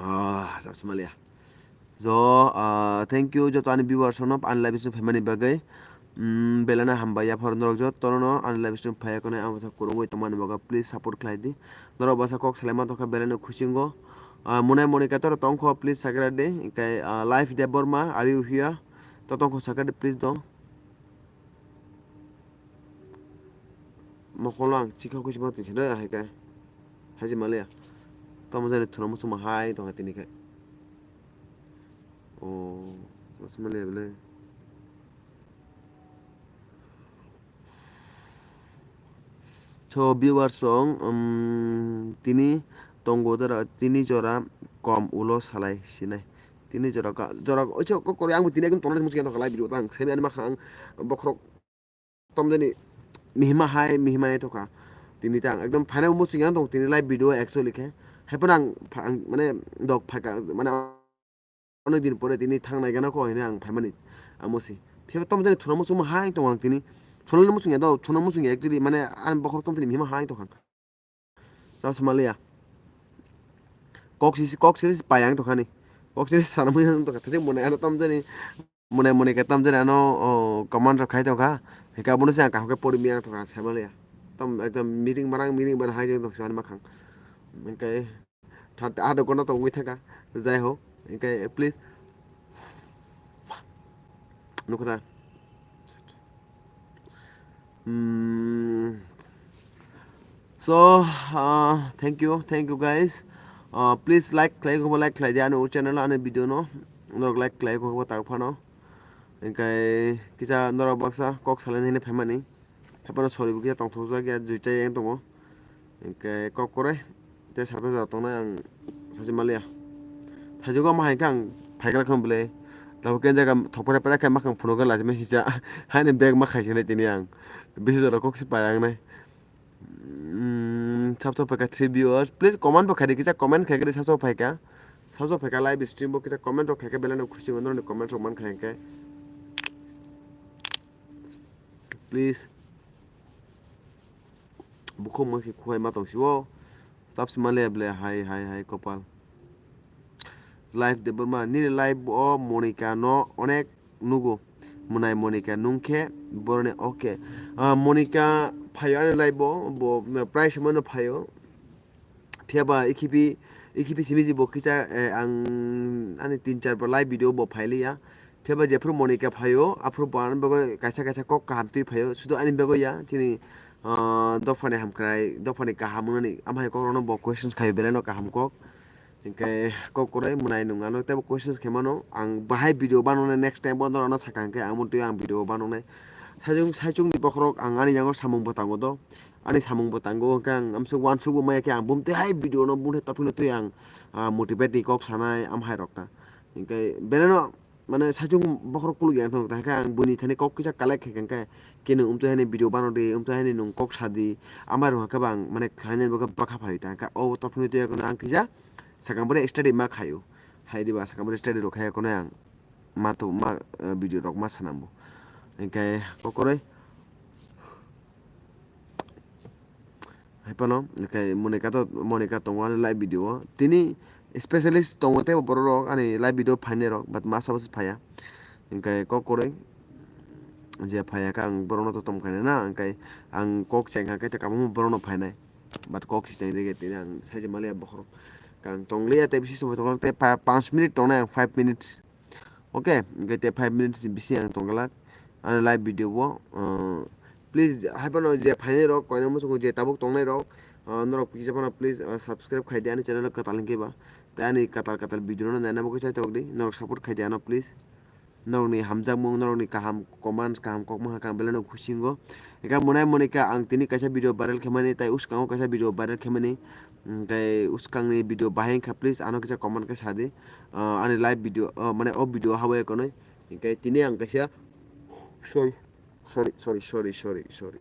Ah, sab samaliya. Jo, ah, thank you joto ani viewers no ani live stream phaimani bagwi. Mm, belai no hambai yaphar norok joto no ani live stream phaiya khwnai ang bwsa kwrwngwi tongmani bagwi please support khlai di. Norok bwsa kok salaima tongkha belai no khusingo. Ah, Munai Monika toro tongkho please sakra di. Hwnkhe, ah, live Debbarma are you here? To tongkho sakra di please do. Mokolo ang chikha khuchima twi sene hai khe. Hai se maliya. Tamo jani thuna muchungma hai tongkha tini khe. O, muchung maliya bole. So, viewers song, um, tini tongo dara, tini jora kom ulo salai sinai. Tini jora ka, jora, oiso ko kori ang tini ekdom tongnai muchung yang tongkha live video tang. Semi ani makhang bokhorok. Tomjani mihima hai, mihima hai tongkha. Tini tang ekdom phaina muchung yang tong tini live video actually khe. Hai phano ang pha-, ang mane dok phaikha, mane onek din pore tini thangnai gana ko hine ang phaimani amo si. Phiya tomjani thuna muchung hai tong ang tini. Thuna muchung ya do, thuna muchung ya actually mane ang bokhorok tom tini mihima hai tongkha. Chao se maliya. Kok sisi, kok siri pai ang tongkhani. Kok siri sana mui ang tongkha. Thajak mone ano tamjani. Mone mone ke tamjani ano, o, command rok khai tongkha. Hika bono se ang kaham khe pori mi ang tongkha se maliya. Tam ekdom meeting barang, meeting barang hai tongkha ani makhang. Hingke Tha-, aduk ghonta tongwi thangkha. Jai ho, hwnkhe please. Nukho na? Mm, so, uh, thank you, thank you guys. Uh, please like khlai kho, like khlai di ani o channel, ani video no. Norok like khlai kho tak phano. Hwnkhe kisa norok baksa kok salaini hinwi phaimani. Haphano sorry bo kisa tongthokjak ya, juicha yang tongo. Hwnkhe kok kwrwi tei surprise rok tongnai ang sachi maliya. Thaijugo ma hai khe ang phaikha khe bwle. Tabuk khe jaga thokpra pera khe makhang phunukgwi lachimani sija. Haini bag ma khai sinai tini ang. Bisi jora kok se pai ang nai. Mm, sab sab phaikha three viewers. Please comment bo khai di, kisa comment khai di, sab sab phaikha. Sab sab phaikha live stream bo kisa comment rok khai khe belai no khusi wngo norokni comment rok man khai khe. Please. Bukhuk mangsi khuai ma tong sio. Sab se maliya bwle hai, hai, hai, kopal. Live Debbarma, nini live o Monika no onek nugo. Mwnai Monika nung khe boroni okay. Ah, Monika phaio ani live o, bo, mm, prai somoino phaio. Phiya ba ikhibi, ikhibi simi ji bo kisa, eh, ang ani tin char ba live video bo phailiya. Phiya ba jephru Monika phaio, aphru bo ani bagwi kaisa kaisa kok kaham twi phaio. Sudu ani bagwi ya, chini, ah, dophani hamkrai, dophani kaham wngnani, amhai kokrokno bo questions khaio, belai no kaham kok. Hinkhe kok kwrwi mwnai nung ano teibo questions khe mano. Ang bahai video banonai next time bo norokno sakha hinkhe ang mutwi ang video banonai. Saichung, saichungni bokhorok ang ani yango samung bo tango do. Ani samung bo tango hinkhe ang amsuk uansuk bo maya khe ang bumtwi hai video no bumtwi topic no twi ang, ah, motivate ni kok sanai amhai rok ta. Hinkhe belai no mane saichung bokhorok kuluk ya wngkha, hwnkhe ang buini thani kok kisa collect khaikha, hwnkhe khe nwng umtwi haini video bano di, umtwi haini nwng kok sa di, ambai rok hwnkhe bang mane khlainani bagwi bakha phai ta, hwnkhe o tophini twi yakhwno ang kisa sakang bore study ma khaio, hai diba sakang bore study rok khai yakhwno ang ma to ma, eh, video rok ma sanambo, hwnkhe kok kwrwi. Hai phano, hwnkhe Monika to, Monika tongo ani live video o. Tini specialist tongo tei borok rok ani live video phainai rok, but masa bwswk phaiya. Hwnkhe kok kwrwi je phaiya khe ang borokno to tongkhainai na, hwnkhe ang kok chengkha khe kwbangma borokno phainai. But kok se chengjakya tini ang saijak maliya bokhorok. Ang tongliya tei bisi somoi tongkha tei pa-, panch minute tongnai ang, five minutes. Okay, hwnkhe tei five minutes ni bisingo ang tongglak ani live video o, uh, please, hai phano je phainai rok, koinai muchungo je tabuk tongnai rok, uh, norok kisa phano please, uh, subscribe khai di ani channel o kwtal hinkhe ba, tei ani kwtal kwtal video no naina bagwi chai tok di, norok support khai di ano please, norokni hamjakmung, norokni kaham comments, kaham kokmung hakhe ang belai no khusi wngo. Hwnkhe mwnai Monika ang tini kaisa video viral khaimani, tei uskango kaisa video viral khaimani, mm, tei uskangni video bahai wngkha, please ano kisa comment khe sa di. Ah, ani live video, ah, mane o video habo ekonoi. Hwnkhe tini ang kaisa, sorry, sorry, sorry.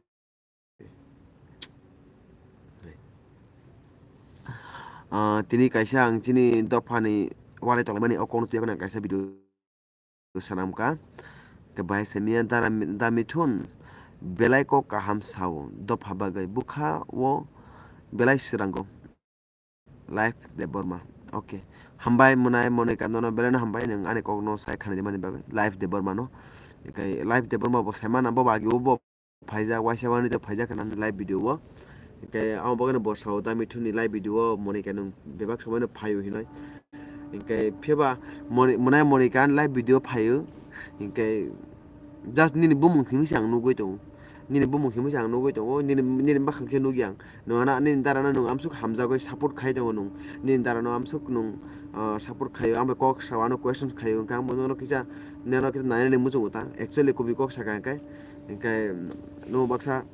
Ah, tini kaisa ang chini dophani walai tonglaimani o kokno twi ang kaisa video sanamkha. Khe bahai simiya dara, da mithun belai kok kaham sao, dopha bagwi bwkha o belai srango. Live Debbarma. Okay. Hambai mwnai Monika nono belai no hambai nwng ani kokno sai khani dimani bagwi. Live Debbarma no. Khe Live Debbarma bo saimana bo bagi o bo phaijak, waisa wani to phaijak nang live video o. Hinkhe amo bagwi no bo sao da mithun ni live video o Monika nwng bebak somoi no phaio hinoi. Hinkhe phiya ba Moni-, mwnai Monika ni live video phaio. Hinkhe just nini bumung simi se ang nugui tongo. Nini bumung simi se ang nugui tongo. Nini, nini bakhang se nugui ang. Nwng ano nini dara no nwng amsuk hamjagwi support khai tongo nwng. Nini dara no amsuk nwng, ah, support khaio. Ang bai kok sao ano questions khaio. Hinkhe ang bo nono kisa, nono kisa nainani muchungo ta. Actually kubui kok sakha hinkhe. Hinkhe, mm, nwng baksa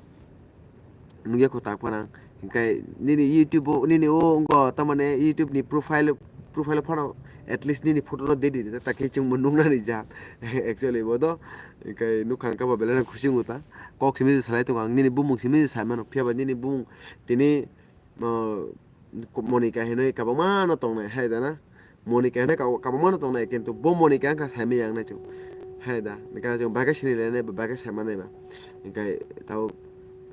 nugya kho tak phano. Hinkhe nini YouTube o, nini o wngkha tamani YouTube ni profile, profile phano at least nini photo no dedi ta khe chwngbo nuknani jat. Actually bo do hinkhe nukha hinkhe bo belai no khusi wngo ta. Kok simi salai tongo ang, nini bumung simi sai mano, phiya ba nini bumung tini, ah, Monika hinwi kwbangma no tongnai hai da na. Monika hinwi kab-, kwbangma no tongnai, kintu bo Monika wngkha saimanya wngnai chwng. Hai da, hinkhe chwng bagwi sini lainai ba, bagwi saimanai ba. Hinkhe tabuk,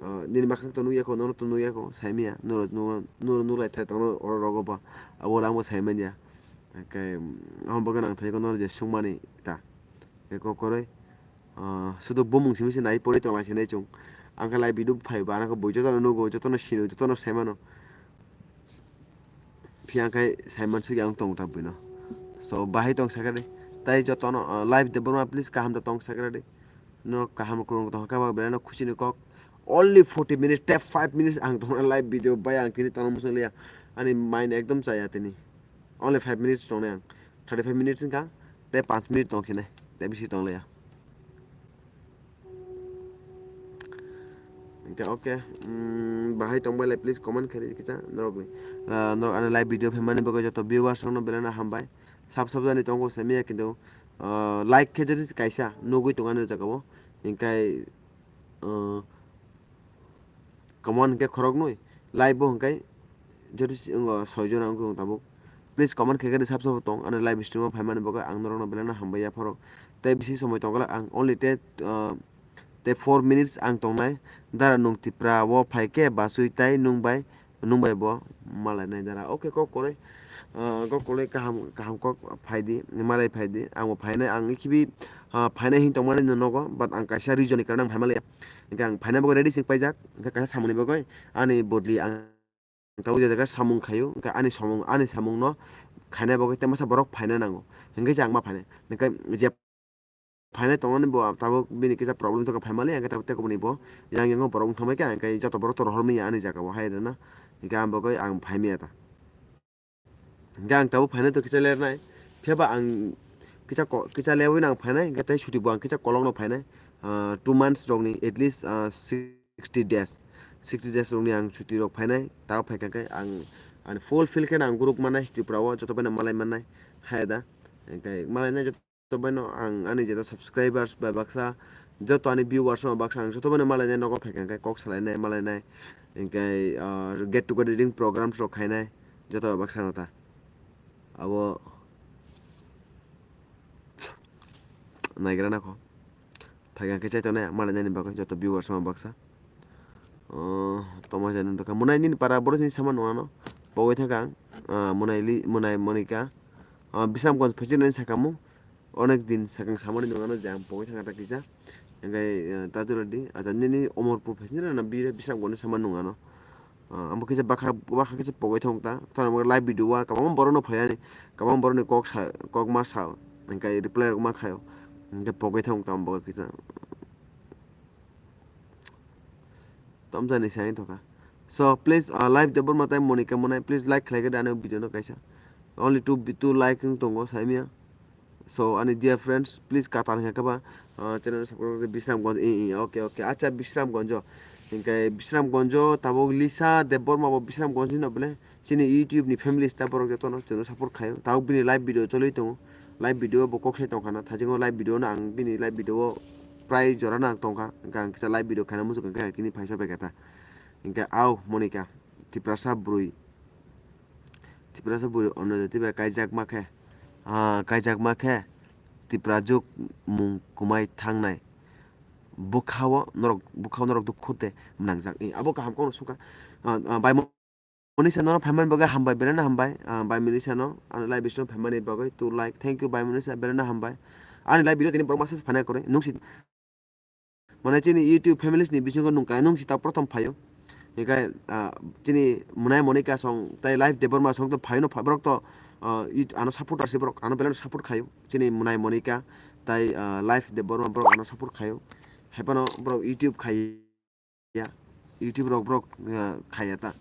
ah, nini bakhang to nukya kho, nono to nukya kho, saimanya, noro, noro, noro nuklai thai tongno oro rogo ba. Abo rang bo saimanya. Hinkhe, mm, amo bagwi nang thai kho nono je sungmani ta. Eko koroi, ah, sudu bumung simi se nai pori tongla se nai chwng. Ang khe live video phai ba, ang khe bui jotono nugo, jotono sino, jotono sai mano. Phiya khe saiman sugya ang tong ta buino. So, bahai tong sakha de. Tai jotono, uh, live de borma please kaham da tong sakha de. No kaham kurung tong kha ba belai no khusi ni kok. Only forty minutes, tei five minutes ang tong live video bai ang tini tong musung liya. Ani mind ekdom chaya tini. Only five minutes tong ang. Thirty five minutes ka, tei panch minute tong khine. Tei bisi tong liya. Hingke, okay, mm, bahai tongbai lai, please comment khe di kisa norokni. Ah, norok ani live video phaimani bagwi joto viewers rokno belai no hambai. Sab sab jani tongo samiya kintu, ah, like khe jodi kaisa nugwi tongani o jaga o. Hingkai, ah, comment hingke khoroknwi, live bo hingkai jodi si-, wngo soi jona wngkhe tabuk. Please comment khe khe di sab sabo tong, ani live stream o phaimani bagwi ang norokno belai no hambai yapharo. Tei bisi somoi tongkha ang only te, ah, tei four minutes ang tongnai. Dara nwng Tipra o phaikhe basui tai nwng bai, nwng bai bo malainai dara. Okay, kok kwrwi, ah, kok kwrwi kaham, kaham kok phaidi, malai phaidi. Ang bo phainai, ang khibi, ah, phainai hin tongmani nogo, but ang kaisa reason ni karone ang phaimaliya. Hingke ang phainai bagwi ready sing paijak, hingke kaisa samungni bagwi ani bodli ang tabuk je jaga samung khaio, hingke ani samung, ani samungno khainai bagwi tei masa borok phaina nango, hingke je ang ma phainai. Hingke je phainai tongnani bo tabuk bini kisa problem tongkha phaimaliya, hingke tabuk tei kubuni bo yang yango borok wngtangbai kha, hingke joto borok to rohormaya ani jaga o hai rwna, hingke ang bagwi ang phaimaya ta. Hingke ang tabuk phainai to kisa ler nai. Phiya ba ang kisa ko-, kisa lewino ang phainai, hingke tei suti bo ang kisa kolokno phainai. Ah, two months rokni at least, ah, sixty days. Sixty days rokni ang suti rok phainai. Tabuk phaikha khe ang, ani full fill khe ang group mannai, Tripura o joto bai no malai mannai. Hai da. Hingke malai nai joto. Joto bai no ang ani jeta subscribers bai baksa, joto ani viewers no baksa ang joto bai no malai nai, nogo phaikha hingke kok salai nai, malai nai, hingke, ah, get together ring programs rok khainai, joto bai baksa no ta. Abo naigra na kho. Phaikha hingke chai tongnai, malai nai ni bagwi joto viewers no baksa. Oh, tongma jani dukha. Munai nini para borok chini sama nung ano. Pogwi thangkha ang. Ah, Munai li, Munai Monika. Ah, Bisramganj phaisi nani saka mung. Onek din sakang samani nung ano je ang pogwi thangkha ta kisa. Hingke, ah, ta jora di. Acha nini Omorpur phaisi nani na bira Bisramganj ni sama nung ano. Ah, amo kisa bakha, bakha kisa pogwi thangkha ta. Tano live video o kwbangma borok no phai ani. Kwbangma borok ni kok sa, kok ma sa. Hingke reply rok ma khaio. Hingke pogwi thangkha ta amo kisa. Tamjani sai wngtokha. So, please, uh, live Debbarma tai Monika Monai, please like khlai khe da ani video no kaisa. Only two, two like wng tongo, saimya. So, ani dear friends, please katal khe kaba, uh, channel subscribe khe Bisramganj, i, i, okay, okay. Acha, Bisramganj o. Hingke Bisramganj o tabuk Lisa Debbarma bo Bisramganj ni no bole. Chini YouTube ni families ta borok jotono chwngno support khaio. Tabuk bini live video choli tongo. Live video bo kok sai tongkha na. Thajingo live video no ang bini live video o prai jora no ang tongkha. Hingke ang kisa live video khaina muchung kha, kini phaisa bai kha ta. Hingke au Monika, Tiprasa bwrwi. Tiprasa bwrwi onno jati bai kaijakma khe, ah, kaijakma khe Tipra juk mung kwmai thangnai. Bwkha o norok, bwkha o norok dukhu tei mwnangjak. Eh, abo kaham kokno sukha. Ah, ah, bai Monisa nono phaimani bagwi hambai, belai no hambai. Ah, bai Monisa no, ani live video phaimani bagwi two like. Thank you, bai Monisa, belai no hambai. Ani live video tini borok masa se phaina kwrwi. Nung si, mane chini YouTube families ni bisingo nung kaya nung si ta prothom phaio. Hinkhe, ah, chini Monai Monika song, tai live Debbarma song to phaino pha-, borok to, ah, it-, ano supporter se borok, ano belai no support khaio. Chini Monai Monika, tai, ah, live Debbarma borok ano support khaio. Haipano borok YouTube khai ya, YouTube rok borok, ah, khaiya ta.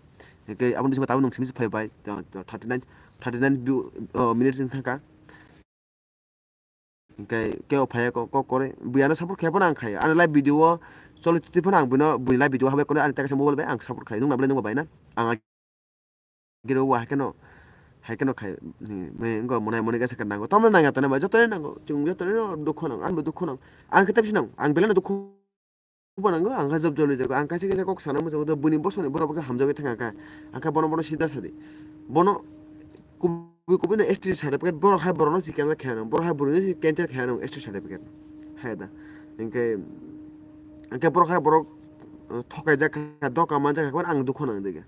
Hingke aboni bisingo tabuk nwng simi se phai bai, to, to thirty nine, thirty nine view, oh, minutes wng thangkha. Hingke kebo phaiya kok, kok kore, buiano support khe phano ang khaiya. Ani live video o choli twi phano ang buino, bui live video habai kono ani teksa mobile bai ang support khai. Nwng na belai nwng bai na? Ang Giro wa haikeno, haikeno khai, ni, me, ngo, monai, monai kaisa nango. Tomno nangya tane ba, jotoni nango. Chwng jotoni no dukho nang, anbo dukho nang. Ang khe tabsi nang, ang belai no dukho bo nango, ang khe job joli jago. Ang kaisa kaisa kok sana muchungo, buini bosoni borok bokhe hamjagwi thangya kha. Ang khe bono, bono sida sadi. Bono kubui kubui no S T certificate, borok hai borok no si cancer khe nang, borok hai borok no si cancer khe nang S T certificate. Hai da. Hingke, hingke borok hai borok, eh, thokai jak kha, doka man jak kha, ang dukho nang dege.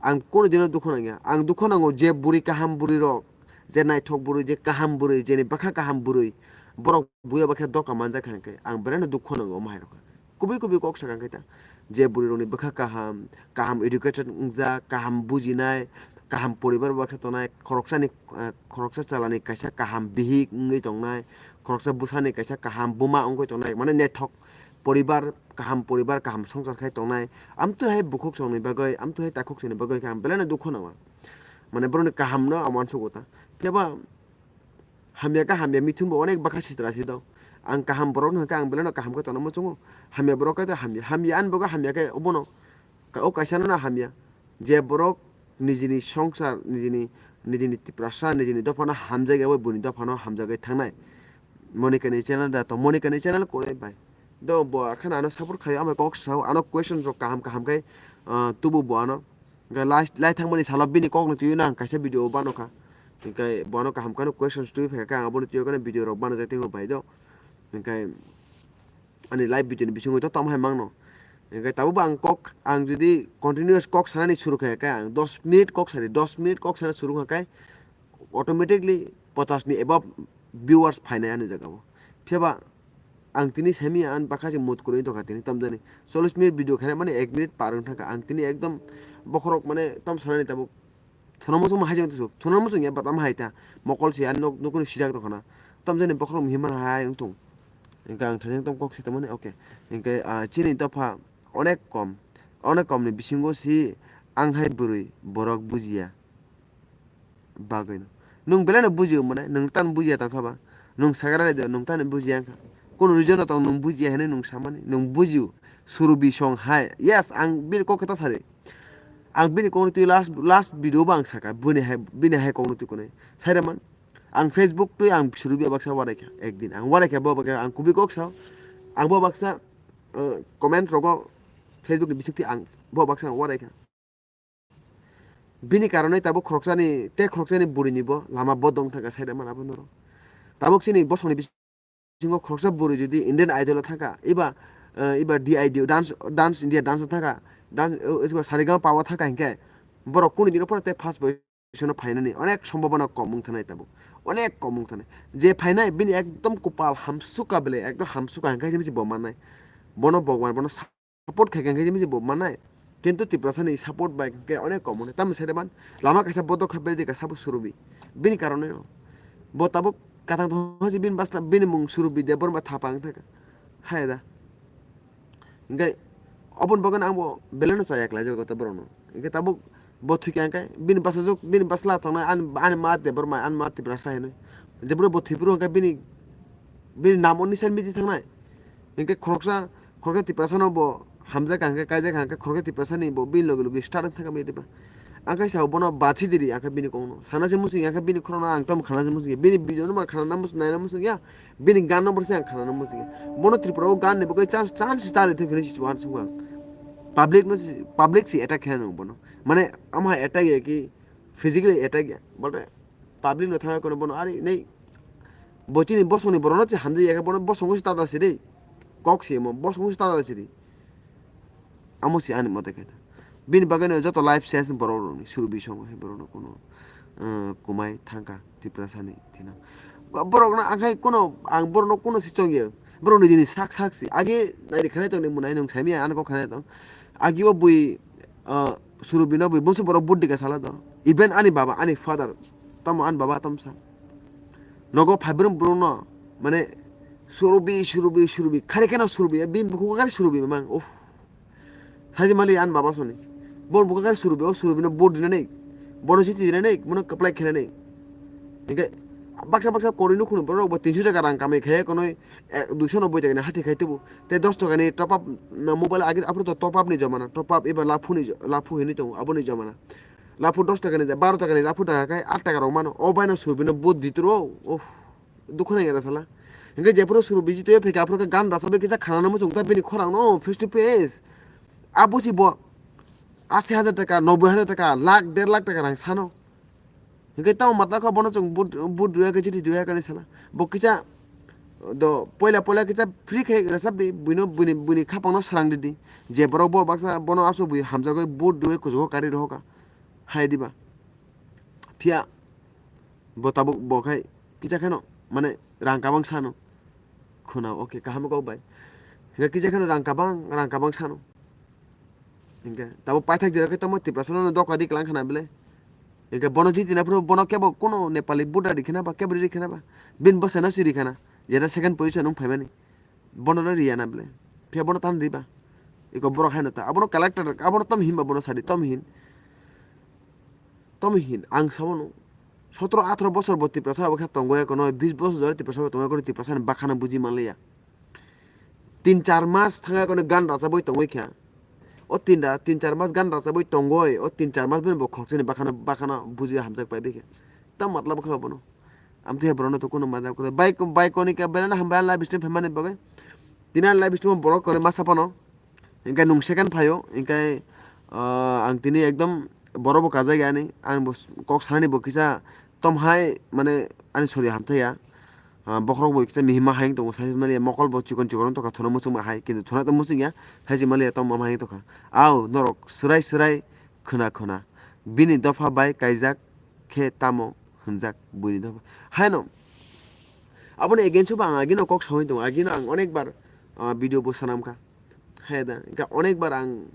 Ang kono dino dukho nangya. Ang dukho nango je bwrwi kaham bwrwi rok, je naithok bwrwi, je kaham bwrwi, jeni bwkha kaham bwrwi, borok buya bakhe doka manjak kha hwnkhe ang belai no dukho nango omo hai rok. Kubui kubui kok sakha khe ta, je bwrwi rokni bwkha kaham, kaham educated wngjak, kaham bujinai, kaham poribar baksa tongnai, khoroksani, eh, khoroksa chalani kaisa kaham bihik wngwi tongnai, khoroksa bwsani kaisa kaham buma wngwi tongnai, mane naithok poribar, kaham poribar, kaham songsar khai tongnai. Amtwi hai bukhuk songni bagwi, amtwi hai takhuk songni bagwi khe ang belai no dukhu nango. Mane borokni kahamno ang uansugo ta. Phiya ba hamya khe hamya mithun bo onek bwkha sitra si do. Ang kaham borok no hwnkhe ang belai no kaham khe tongna muchungo. Hamya borok khe hamya, hamya ani bagwi hamya khe obono. Ka-, o kaisa no hamya. Je borok nijini songsar, nijini, nijini Tiprasa, nijini dophano hamjagwi abo buini dophano hamjagwi thangnai. Monikani channel da to, Monikani channel kwrwi bai. Do bo akhana ano support khayo, amo kok sao, ano questions rok kaham kaham khai, ah, tubu bo ano. Hwnkhe lai, lai thangmani salo bini kokni twiwi no ang kaisa video o bano kha. Hwnkhe bo ano kaham kheno questions twiwi phaikha khe ang aboni twiwi kheno video rok bano jai tongo bai do. Hwnkhe ani live video ni bisingo to tamo hai mangno. Hwnkhe tabukbo ang kok, ang jodi continuous kok sanani suru khe, khe ang dos minute kok sari, dos minute kok sana suru kha khe automatically pochas ni above viewers phainai ani jaga o. Phiya ba ang tini saimanya ani bwkha se mut kwrwi tongkha tini tamjani chollish minute video khaina mani ek minute par wng thangkha. Ang tini ekdom bokhorok mane tam sanani tabuk. Sono muchung ma hai jang tusuk, sono muchung ya batam hai ta. Mokol se ani nok nukuni sijak tongkhana. Tamjani bokhorok muhimman hai wngthung. Hwnkhe ang thajak tong kok se tongmani, okay. Hwnkhe, ah, chini dopha onek kom. Onek kom ni bisingo si ang hai bwrwi borok bujiya bagwino. Nwng belai no bujio mane, nwng tamo bujiya tongkha ba. Nwng sagra nai de, nwng tamo bujiya wngkha. Kunu reason no tong nwng bujiya hinwi nwng samani, nwng bujio. Surubi song hai. Yes, ang bini kok khe ta sari. Ang bini kokno twi last, last video bo ang saka. Bini hai, bini hai kokno twi kunui. Saida man. Ang Facebook twi ang Surubi baksa waraikha. Ekdin ang waraikha bo baksa ang kubui kok sao. Ang bo baksa, eh, comment rogo Facebook ni bisingtwi ang bo baksa ang waraikha. Bini karonwi tabuk khoroksani, tei khoroksani bwrwini bo lama bodong thangkha saida man abo norok. Tabuk chini bosongni bisingo khoroksa bwrwi jodi Indian Idol o thangkha, eba, eh, eba D I D dance, dance India dance o thangkha, dance, eh, eba Saregama pa o thangkha hinkhe borok kunu dino phano tei first position o phainani onek sombhabona kom wng thanai tabuk, onek kom wng thanai. Je phainai bini ekdom kopal hamsukha bele, ekdom hamsukha hinkhe se bo mannai. Bono Bhagwan bono sa-, support khai khe, hinkhe se bo mannai. Kintu Tiprasani support bai khe onek kom wng tamo saida man. Lama kaisa bodok kha bele de ka sabo Surubi. Bini karonwi no. Bo tabuk katang tong si bini basla bini mung Surubi Debbarma thapa wng thangkha. Hai da. Hinkhe oboni bagwi ang bo belai no chaya khlai jago ta borok no. Hinkhe tabuk bo thwikha hinkhe bini bwsajwk, bini bwsla tongnai ani, ani ma Debbarma, ani ma Tiprasa hinwi. Debbarma bo thwi phuru hinkhe bini, bini nam o nisan midi thangnai. Hinkhe khoroksa, khoroksa Tiprasa no bo hamjak kha hinkhe, kaijak kha hinkhe, khoroksa Tiprasa ni bo bini logi logi start wng thangkha bini diba. Ang khe sao bono bathi diri, ang khe bini kokno sana se muchung ya, ang khe bini khorokno ang tamo khana se muchung ya, bini video no ma khana na muchung, naina muchung ya, bini gan no bo se ang khana na muchung ya. Bono Tripura o gan ni bagwi chance, chance ta ri thwi khe si uansukha ang. Public no si, public si attack khe nang bono. Mane, ama attack ya ki, physically attack ya. But public no thangwi kono bono ari nei. Bo chini bosongni borokno se hamjak ya khe bono bosongo se tada siri. Kok se mo, bosongo se tada siri. Amo se ani mote khe ta. Bini bagwi no joto life ses borok rokni, Surubi song hai borok rok kono, eh, kumai thangkha Tiprasani thina. Borok no ang khai kono, ang borok no kono se chongya. Borok ni jini sak sak se. Age nai ri khanai tongni munai nung saimya ano kok khanai tong. Agi o bui, eh, Surubi no bui bumsu borok but dika sala do. Even ani baba, ani father, tamo ani baba tamo sa. Nogo phaibrwng borok no, mane, Surubi, Surubi, Surubi. Khani keno Surubi, bini bukhuk kari Surubi mang. Uff. Saji mali an baba soni. Bon bukhuk kari Surubi, o Surubi no vote dinani. Bono jiti dinani, bono kaplai khenani. Hinkhe baksa baksa kori nukhunu borok bo tinso taka rang kamai khe konoi, eh, duiso nobboi taka ni hati khai tubu. Te dos taka ni top up na mobile agir aphuru to top up ni jomana. Top up eba laphu ni jo-, laphu hinwi tongo, aboni jomana. Laphu dos taka ni, baro taka ni laphu taka khai aat taka rok mano. O bai no Surbino vote ditro. Uff. Dukhu nai era sala. Hinkhe jephuru Surbi jitwi phaikha, aphuru khe gan rasa bai kisa khanana muchung ta bini khorang no face to face. Abo si bo asi hajar taka, nobboi hajar taka, lakh, der lakh taka rang sano. Hinkhe tamo matla kha bono chwng vote, vote rwya khe, chiti rwya khe sala. Bo kisa do poila poila kisa free khe rwchap di, buino, buini, buini khapang no srang di di. Je borok bo baksa bono aswk bui hamjagwi vote rwwi kuchugo kari rohokha. Hai diba. Phiya bo tabuk bo khai kisa kheno mane rang kabang sano. Khuna, okay, kaham kok bai. Hinkhe kisa kheno rang kabang, rang kabang sano. Hinkhe tabuk paithak jora khe tamo Tiprasa no doka di klang khana bele. Hingke bono jiti na phuru bono kebo kuno Nepali voter rikhe na ba, kebo rikhe na ba. Bini bwsai no si rikha na. Jeta second position wng phaimani. Bono le riya na bole. Phiya bono tan riba. Iko borok haino ta. Abono collector, abono tom hin ba bono sadi, tom hin. Tom hin, ang sabono. Sotro atro bosor bo Tiprasa bo khe tongo ekono, bis bosor jora Tiprasa bo tongo ekono, Tiprasa ni bakhano buji manliya. Tin char mas thangwi ekono gan rachagwi tongwi kha. O tin ra-, tin char mas gan rachagwi tongoi, o tin char mas bini bo khoroksa ni bakhano, bakhano buji hamjak pai bikhe. Ta matlab kha bono. Amtwi borokno to kuno matlab kwrwi. Bai, bai koni ka belai no hambai live stream phaimani bagwi. Tini ani live stream borok kwrwi masa phano. Hingke nung second phaio, hingke, ah, ang tini ekdom borok bo kajak ya ani, ang bo s-, kok sanani bo kisa tom hai, mane ani sori hamthai ya. Ah, bokhorok bo kisa mihima hai wng tongo, sai mani mokol bo chikon chikon wng tongkha, thono muchungma hai, kintu thona to muchung ya, hai se mali ya tom hai wng tongkha. Au, norok swrai swrai khwna khwna, bini dopha bai kaijak khe tamo hwnjak buini dopha. Haino, aboni against o bo ang agino kok saui tongo, agino ang onek bar, ah, video bo sanam kha. Hai da, hingke onek bar ang,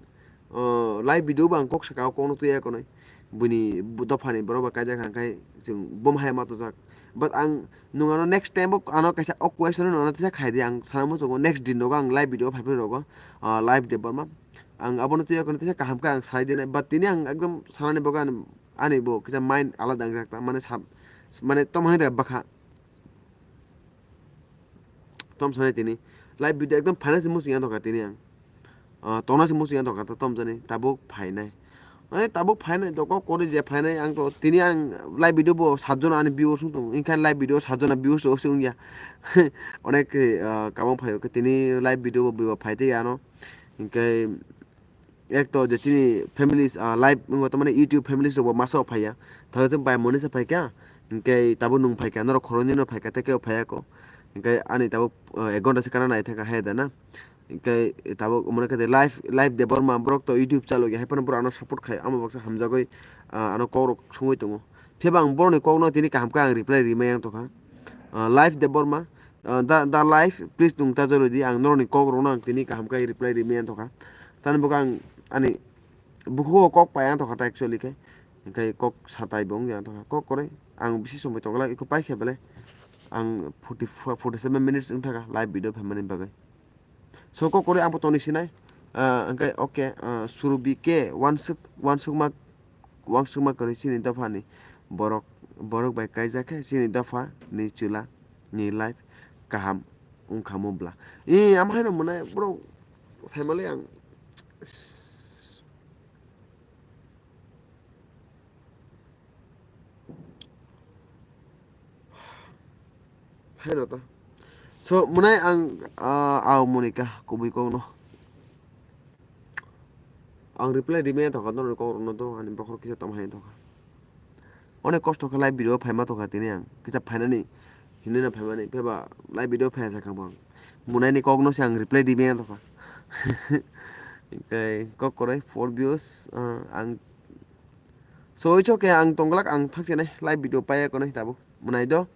ah, live video bo ang kok saka o kokno twi ya konoi. Buini bu-, dophani borok bai kaijak hingke chwng bom hai ma tujak. But ang nwng ano next time bo ano kaisa o question no ano tisa khai di, ang sana muchungo next din rogo ang live video phai phai rogo, ah, live Debbarma. Ang abono twi ya konoi tisa kaham khe ang sai di nai. But tini ang ekdom sanani bagwi ani, ani bo kisa mind alada wngjak ta, mane sab-, mane tom hai da bwkha. Tom sanai tini. Live video ekdom phaina se muchung ya tongkha tini ang. Ah, tongna se muchung ya tongkha ta tom jani. Tabuk phainai. Mane tabuk phainai to kok kori je phainai ang to tini ang live video bo satjona ani viewers wng tongo. Wngkha live video satjona viewers rok se wngya. Onek, ah, kabang phaio khe tini live video bo bui bo phai tei ano. Hinkhe ek to je chini families, ah, live wngkha tamani YouTube families rok bo masa o phaiya. Thangwi tei bai monisa phaikha. Hinkhe tabuk nwng phaikha, norok khoroknwi no phaikha, tei kebo phaiya kho. Hinkhe ani tabuk, ah, ek ghonta se kana nai thangkha hai da na. Hinkhe tabuk omo khe live, live Debbarma borok to YouTube chalo ya, hai phano borok ano support khai, amo baksa hamjagwi, ah, ano kok rok songwi tongo. Phiya ba ang borokni kokno tini kaham khe ang reply rimai yang tongkha. Ah, live Debbarma, ah, da, da live, please nwng ta joro di, ang norokni kok rokno ang tini kaham khe reply rimai yang tongkha. Tani bo ang ani bukhugo kok pai ang tongkha ta actually khe. Hinkhe kok satai bo wngya tongkha. Kok kwrwi ang bisi somoi tongla iko paikha belai. Ang forty four, forty seven minutes wngthaka live video phaimani bagwi. So kok kwrwi ang bo toni sinai. Ah, hinkhe okay, ah, Surubi khe wansuk, wansukma, wansukma kwrwi chini dophani borok, borok bai kaijak khe chini dophani chwla ni life kaham wngkha mo bla. E, amo haino mwnai borok saimanlai ang. Haino ta. So, mwnai ang, ah, au Monica kubui kokno. Ang reply rimai tongkha norokni kokrokno to, ani bokhorok kisa tamo hai tongkha. Onek kosto khe live video phaima tongkha tini ang. Kisa phainani hinwi no phaimani, pheba live video phaiya sakha bo ang. Mwnaini kokno se ang reply rimai tongkha. Hinkhe kok kwrwi four views, ah, ang So, it's okay, ang tongglak, ang thakchenai live video paiya konai tabuk. Mwnai do,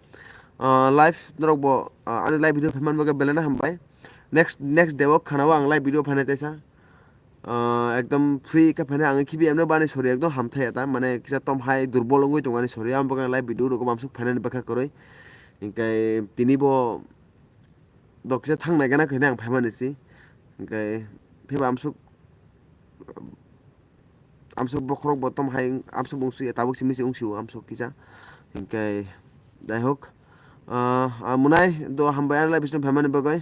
ah, live norok bo, ah, ani live video phaiman bagwi belai no hambai. Next, next day o khana o ang live video phainai teisa. Ah, ekdom free khe phainai ang khibi emno bani sori ekdom hamthai ya ta, mane kisa tom hai durbol wngwi tongo ani sori, amo bagwi ang live video rok mamsuk phainani bwkha kwrwi. Hinkhe tini bo dok kisa thang nai gana khainai ang phaimani si. Hinkhe phiba amsuk, amsuk bokhorok bo tom hai amsuk wngsuya, tabuk simi se wngsio amsuk kisa. Hinkhe, jai hok, ah, ah, mwnai do hambai ani live stream phaimani bagwi.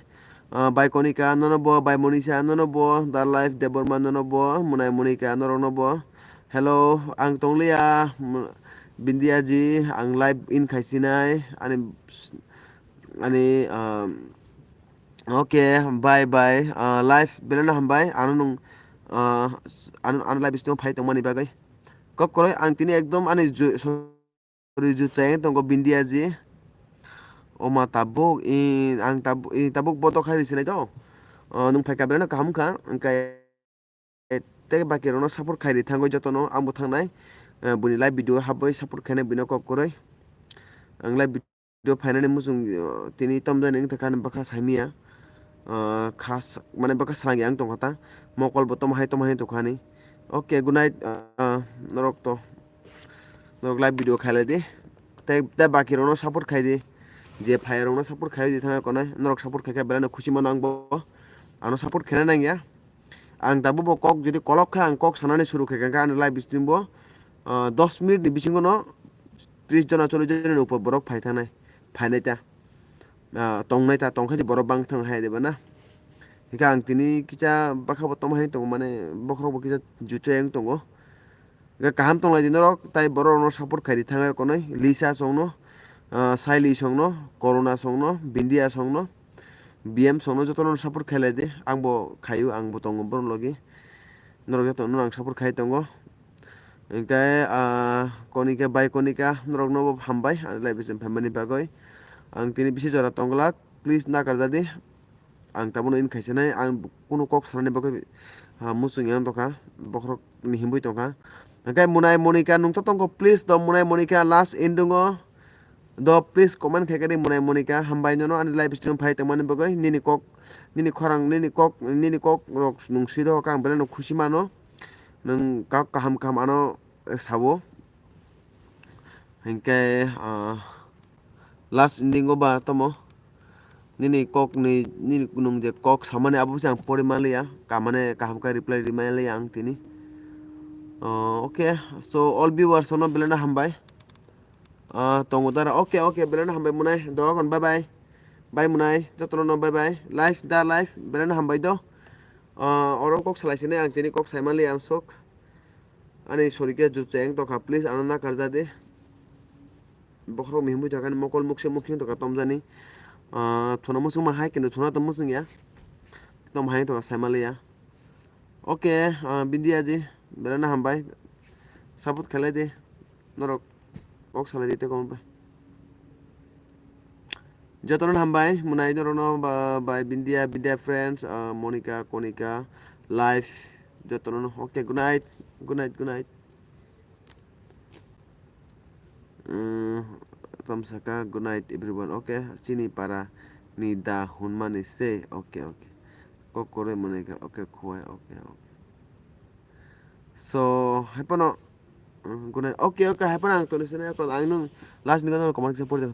Ah, bai Konika nono bo, bai Monisa nono bo, da live Debbarma nono bo, mwnai Monika norokno bo. Hello, ang tongliya, mw-, Bindiya ji, ang live in khaisinai, ani, ani, ah, okay, bye bye. Ah, live belai no hambai. Ano nung, ah, ano, ano live stream phai tongmani bagwi. Kok kwrwi ang tini ekdom ani ju-, sorry, ju chayeng tongo Bindiya ji. Oma tabuk, i, ang tabuk, i, tabuk botok hai risinai to. Ah, nung phaikha belai no kaham wngkha. Wngkha tei baki rokno support khairi thangwi jotono ang bo thangnai. Ah, buini live video habwi support khainai buino kok kwrwi. Ang live video phainani muchung, uh, tini tomjani wngtongkha ani bwkha saimanya. Uh, khas, mane bwkha salangya ang tongkha ta. Mokol bo tomo hai tomo hai tongkha ani. Okay, good night, uh, norok to. Norok live video khailai di. Tei, tei baki rokno support khai di. Je phai rokno support khai di thangwi konai. Norok support khai khe belai no khusi mano ang bo. Ano support khaina nangya. Ang tabuk bo kok jodi kolok kha ang kok sanani suru khai kha ani live stream bo, ah, dos minute ni bisingo no tris jona chollish jona ni upor borok phai thangnai. Phainai ta. Ah, tongnai ta tongkha je borok bang thang hai de bana. Hingkhe ang tini kisa bwkha bo tongma hai tongo mane bokhorok bo kisa juchai wng tongo. Hingkhe kaham tonglai di norok, tai borok rokno support khai di thangwi konwi, Lisa songno, ah, Saili songno, Corona songno, Bindia songno, B M songno jotono support khailai di, ang bo khaio, ang bo tongo borok logi, norok jotono ang support khai tongo. Hingkhe, ah, Konika bai Konika, norokno bo hambai, ani live stream phaimani bagwi. Ang tini bisi jora tongglak, please nakarja di. Ang tabukno in khaisa nai, ang kunu kok sanani bagwi, ah, muchung yang tongkha, bokhorok ni himwi tongkha. Hingkhe Munai Monika nwng to tongkho, please do Munai Monika last ending o do please comment khai khe di Munai Monika, hambai nono ani live stream phai tongmani bagwi, nini kok, nini khorang, nini kok, nini kok rok nwng swi rokha ang belai no khusi mano, nwng kok kaham kaham ano, eh, sao. Hingkhe, ah, last ending o ba tamo nini kok ni, nini nwng je kok samani abo se ang pori manliya, kamane kaham khe reply ri manliya ang tini. Ah, okay, so all viewers no belai no hambai. Ah, tongo dara, okay, okay, belai no hambai Munai, dogon, bye bye. Bye Munai, jotono no bye bye. Life da life, belai no hambai do. Ah, oro kok salai sini ang tini kok sai manliya ang sok. Ani sori khe juchai wng tongkha, please ano nakarja di. Bokhorok mihimwi tongkha, ani mokol mukse mukhing tongkha tomjani. Ah, thuna muchungma hai kintu thuna tong muchungya. Tom hai tongkha sai manliya. Okay, ah, Bindia ji, belai no hambai. Support khailai di. Norok kok salai di tei comment bai. Jotono hambai, Munai norokno ba-, bai Bindia, Bindia friends, ah, Monika, Konika, live, jotono no. Okay, good night, good night, good night. Mm, tamsaka, good night everyone. Okay, chini para ni da hunmani se. Okay, okay. Kok koroi Monika, okay, khuwai, okay, okay. So, hai phano, mm, good night. Okay, okay, hai phano ang toni sini, ang nung last ni gana comment section pori